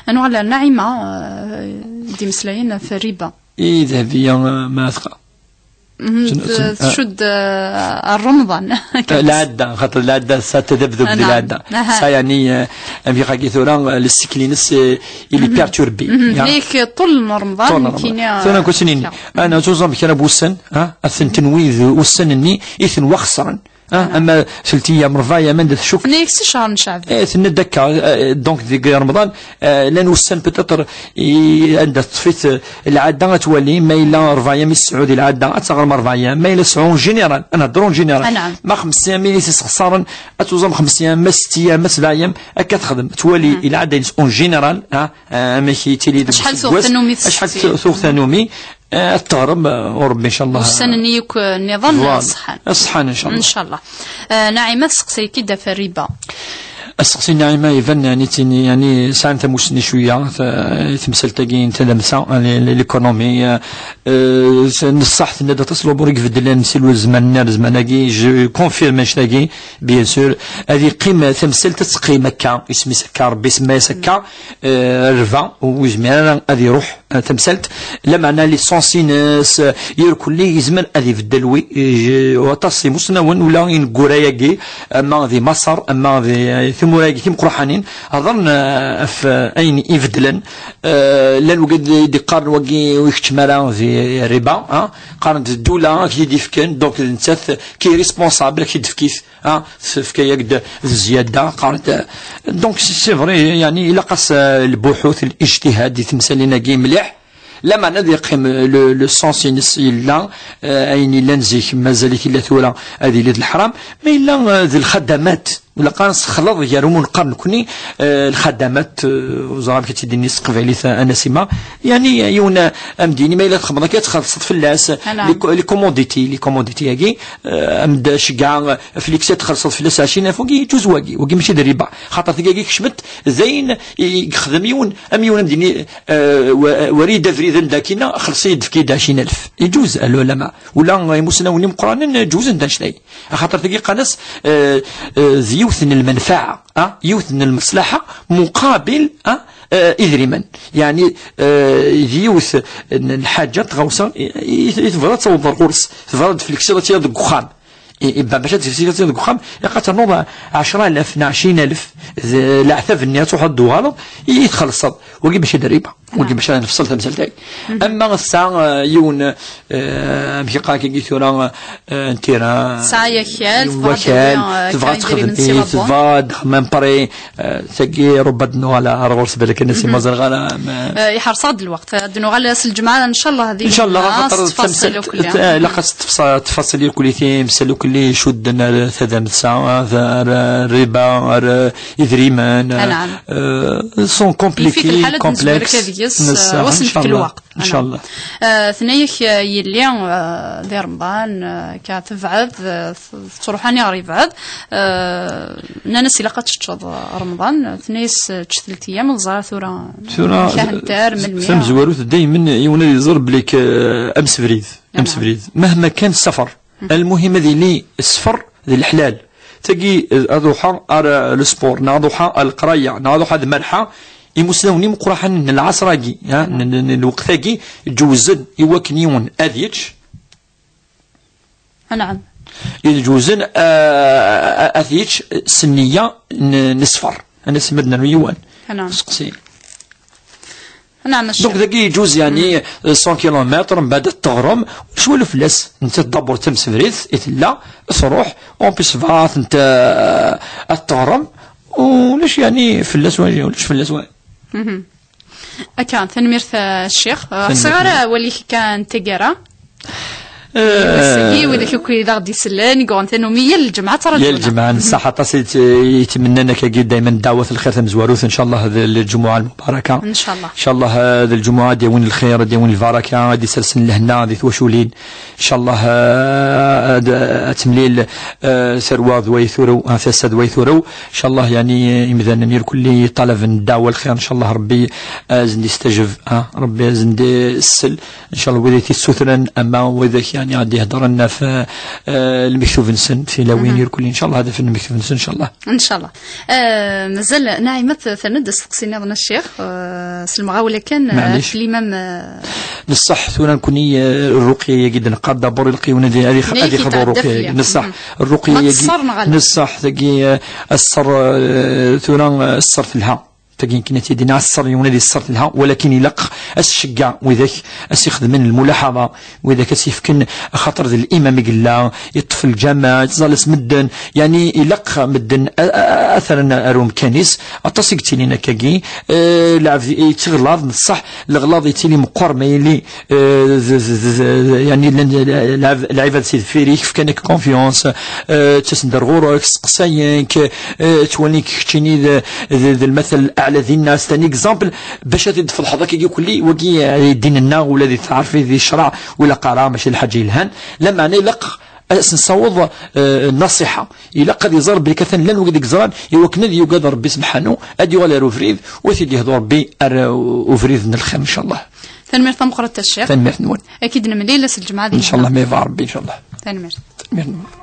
Ad nuɣal ar Naɛima, eh, d-imeslayen ɣef rriba. I Dehbiya, eh, ma tqa. Mhm, Tun-, t-, tun-, ah. Tcudd, eh, ar Remḍan. Eh, lɛadda, xaṭer lɛadda, sa tadabdub di Naam. Lɛadda. Aha. Sa, yeɛni, eh, amek agi tura, eh, lessikl-ines, eh, il est perturbé. Mhm, ya. Tenna-yak ṭul n Remḍan, ṭul n Remḍan. Nekkini, eh, tura, nekk ur ttnini. Ana tuẓam kra n wussan, ah, ad ten-tenwi d ussan-nni i tenwa xeṣren. Ah, ama telt ayyam, rebɛa ayyam, anda tcukk. Tenna-yak si ccher n Ceɛban. Eh, tenna-d akka, eh, donc deg Remḍan, eh, llan wussan peut-être, i, anda teṭṭef-it, eh, lɛadda ad twali, ma yella rebɛa ayyam i tesɛu di lɛadda, ad teɣrem rebɛa ayyam, ma yella tesɛu en général, ad nehder en général. Ah, naam. Ma xemsa ayyam i s-ixeṣren, ad tuẓam xemsa ayyam, ma setta ayyam, ma sebɛa ayyam, akka texdem, twali lɛadda-ines en général, ah, eh, amek yettili deg useggas. Acḥal tuɣ tannumi? Acḥal tu-, tuɣ tannumi? Eh, ad teɣrem, eh, u Rebbi, ncallah. Ussan-nni yakk, eh, nniḍen, voilà. Ṣeḥḥan. Ṣeḥḥan, ncallah. Ncallah. Eh, Naɛima, testeqsa-k-id ɣef rriba. Asteqsi n Naɛima iban, yeɛni, ttini, yeɛni, sɛan tamussni cwiya, ta-, temsalt-agi n tadamsa, eh, l-, l-, l'économie, eh, eh, s-, n ṣṣeḥ tenna-d aṭas n waḍu i ibeddlen si lzman-nni ar zzman-agi, je confirme annect-agi, bien sûr, ad yeqqim, eh, tamsalt ad teqqim akka, isem-is akka, Rebbi isemma-yas akka, eh, rriba, ur yezmir ara ad iruḥ, eh, tamsalt, lameɛna licence-ines, eh, irkelli yezmer ad ibeddel, wi, eh, waṭas imusnawen ula ineggura-agi, ama di Maṣer, ama di, eh, timura-agi timeqraḥanin, hedren, eh, ɣef, eh, ayen ibeddlen, eh, llan wigad i d-iqqaren wagi ur ikeččem ara di rriba, ah, qqaren-d ddula ad k-t-id-ifken, donc d nettat qui est responsable ad k-t-id-tefkit. Ah, tefka-yak-d d zzyada, qqaren-t. Donc, c'est, c'est vrai, yeɛni, ilaq-as, euh, lbuḥut, lijtihad di temsalin-agi mliḥ. Lameɛna ad yeqqim le, le sens-ines yella, euh, ayen yellan zik, mazal-it yella tura, ad yili d leḥram. Ma yella, euh, d lxadamat, ilaq ad nessexleḍ gar win neqqar nekni, euh, lxadamat, euh, ur ẓriɣ amek i tt-id-nini s teqbaylit, a Nasima. Yeɛni, yiwen, euh, amdini, ma yella txedmeḍ akka, ad txellṣeḍ fell-as, les co-, les commodities, les commodities-agi, eh, am d-ceggeɛ, eh, Felix ad txellṣeḍ fell-as ɛecrin alef, wagi yeǧǧuz wagi, wagi mačči d rriba. Xaṭer tigagi kecment d ayen i, i yexdem yiwen, am yiwen ad d-yini, eh, wa-, wari-d abrid anda akina, xelṣ-iyi-d, efk-iyi-d ɛecrin alef. Yeǧǧuz, a lɛulama. Ula imusnawen imeqqranen, eh, ǧewzen-d annect-agi. Axaṭer tagi qqaren-as, eh, eh, d yiwet n lmenfaɛa, ah, yiwet n lmeṣlaḥa, muqabil, ah, eh, idrimen. Yeɛni, eh, d yiwet n lḥaǧa, n tɣawsa, i, i, i tebɣiḍ ad tawḍeḍ ɣur-s, tebɣiḍ ad d-tfleksiḍ ad tt-yaɣ deg uxxam. I, i, bac ad d-tfleksiḍ ad tt-yaɣ deg uxxam, ilaq ad ternuḍ ɛecra alaf neɣ ɛecrin alaf, d leɛtab-nni ad truḥeḍ ad d-tuɣaleḍ, i, i txellṣeḍ. Wagi mačči d rriba. Wagi maca nefṣel tamsalt-agi. Ama tesɛa, eh, yiwen, eh, amek iqal akka tura, eh, n tira, tesɛa yakal, yiwen tebɣa ad wakal, tawi, eh, tebɣa ad kra idrimen si txedmem, la banque, tebɣa ad txemmem prêt, eh, tagi rubba ad nuɣal ar ɣur-s balak, nna si ma ẓriɣ ara, ma Eh, iḥreṣ-aɣ-d lweqt. Ad nuɣal s lǧemɛa, ncallah, di ncallah, lǧemɛa, xaṭer s tfasel tamsalt, akk-, eh, ilaq ad tfasel akk-, timsal akk-, icudden ar tadamsa, ar, ar riba, ar idrimen, eh, sont compliqués, yif-ik lḥal ad nezmer akka deg-s, eh, wa s-nefk lweqt. Ncallah. Eh, tenna-yak, eh, yelli, eh, di Remḍan, eh, akka tebɛed, eh, tettruḥ ani ɣer yebɛed. Eh, nnan-as ilaq ad teččeḍ, eh, Remḍan. Tenna-yas, eh, ččet telt eyyam, ur ẓer tura. Tura, amek ara nter, melmi. Tamezwarut, daymen yiwen ad iẓer belli k-, eh, amsebrid. Amsebrid. Mahma kan safar. Almuhim ad yili sfar d leḥlal. Tagi, eh, ad ruḥeɣ ar, eh, le sport, neɣ ad ruḥeɣ ar leqraya, neɣ ad ruḥeɣ ad merḥeɣ. Imusnawen imeqqraḥen n lɛasr-agi, ha, n, n, n lweqt-agi, ǧewzen i wakken yiwen ad yečč. Anɛam. Ǧewzen, eh, ad yečč s nniya n, n sfar. Ad as-mad nernu yiwen. Anɛam. Seqsi. Anɛam, donc, dagi yeǧuz, yani, cent kilomètres, mbeɛd ad teɣrem, ulac walu fell-as. Nettat d'abord d tamsebrit i tella, truḥ, en plus tebɣa ad tent-, eh, ad teɣrem, ulac, yani, fell-as walu, ulac fell-as walu. Akka, tanemmirt, eh, a Ccix. Eh, ur ḥṣiɣ ara awal-ik kan n taggara. Eh, ass-agi, widak akk i d aɣ-d-isellen, i yuɣen tanumi, yal lǧemɛa ttraǧun. Yal lǧemɛa, nṣaḥ aṭas i t-, i yetmennan akkagi daymen dɛawat lxir tamezwarut, ncallah, d lǧumuɛa lmubaraka. Ncallah. Ncallah, eh, d lǧumuɛa ad d-yawin lxir, ad d-yawin lbaraka, ad d-isersen lehna di twaculin. Ncallah, eh, ad, ad temlil, eh, tarwa d way turew, eh, tasa d way turew. Ncallah, yani, imdanen irkelli ṭalaben ddaɛwa lxir, ncallah Rebbi, eh, ad sen-d-istajeb, eh, Rebbi ad sen-d-issel. Ncallah wid i t-issutren, ama wid ak, yani, ad d-iheddren ɣef, eh, lmektub-nsen, tilawin irkelli, ncallah ad afen lmektub-nsen, ncallah. Ncallah. Eh, mazal Naɛima t-, terna-d asteqsi nniḍen a Ccix, eh, s lemɣawla kan, eh, maɛlic. Ɣef limam, eh, Neṣṣaḥ tura nekni, eh, rruqya-agi d-neqqar d'abord ilaq yiwen ad, ad ix-, ad ixḍu rruqya-agi. Neṣṣaḥ, rruqya-agi, neṣṣaḥ, tagi, eh, aṣṣer, eh, tura, eh, aṣṣer telha. Tagi nekni ad t-id-iniɣ aṣṣer yiwen ad iṣṣer telha, walakin ilaq ad s-ceggeɛ widak ad s-ixedmen lmulaḥaḍa, widak ad s-yefken, axaṭer d limam i yella, yeṭṭef lǧameɛ, yettẓallas medden, yani ilaq medden a, a, a, ad t-rren ar umkan-is. Aṭas i yettilin akkagi, eh, lɛebd yettiɣlaḍ, neṣṣaḥ, leɣlaḍ yettili meqqer ma yili, eh, z-, z-, z-, z-, yani llan lɛeb-, lɛibad si deffir-ik, fkan-ak confiance, eh, ttasen-d ar ɣur-k, steqsayen-k, eh, ttwalin-k keččini d, d, d lmatal aɛla dinna, c'est un exemple, bac ad t-id-tfeḍḥeḍ akkagi kulli, wagi, eh, di ddin-nneɣ, ula di taɛrfi, di ccreɛ, ur ilaq ara, mačči d lḥaǧa yelhan, lameɛna ilaq ad s-nessaweḍ, eh, nnaṣiḥa. Ilaq ad iẓer belli atan llan wigad i yeẓran, i wakken ad yugad Rebbi sebḥanu, ad yuɣal ar ubrid, u ad t-id-yehdu Rebbi ar, eh, ubrid n lxir, ncallah. Tanemmirt tameqqrant a Ccix. Tanemmirt-nwen. Ad k-id-nemlil ass n lǧemɛa di ncallah, ma yebɣa Rebbi, ncallah. Tanemmirt. Tanemmirt-nwen.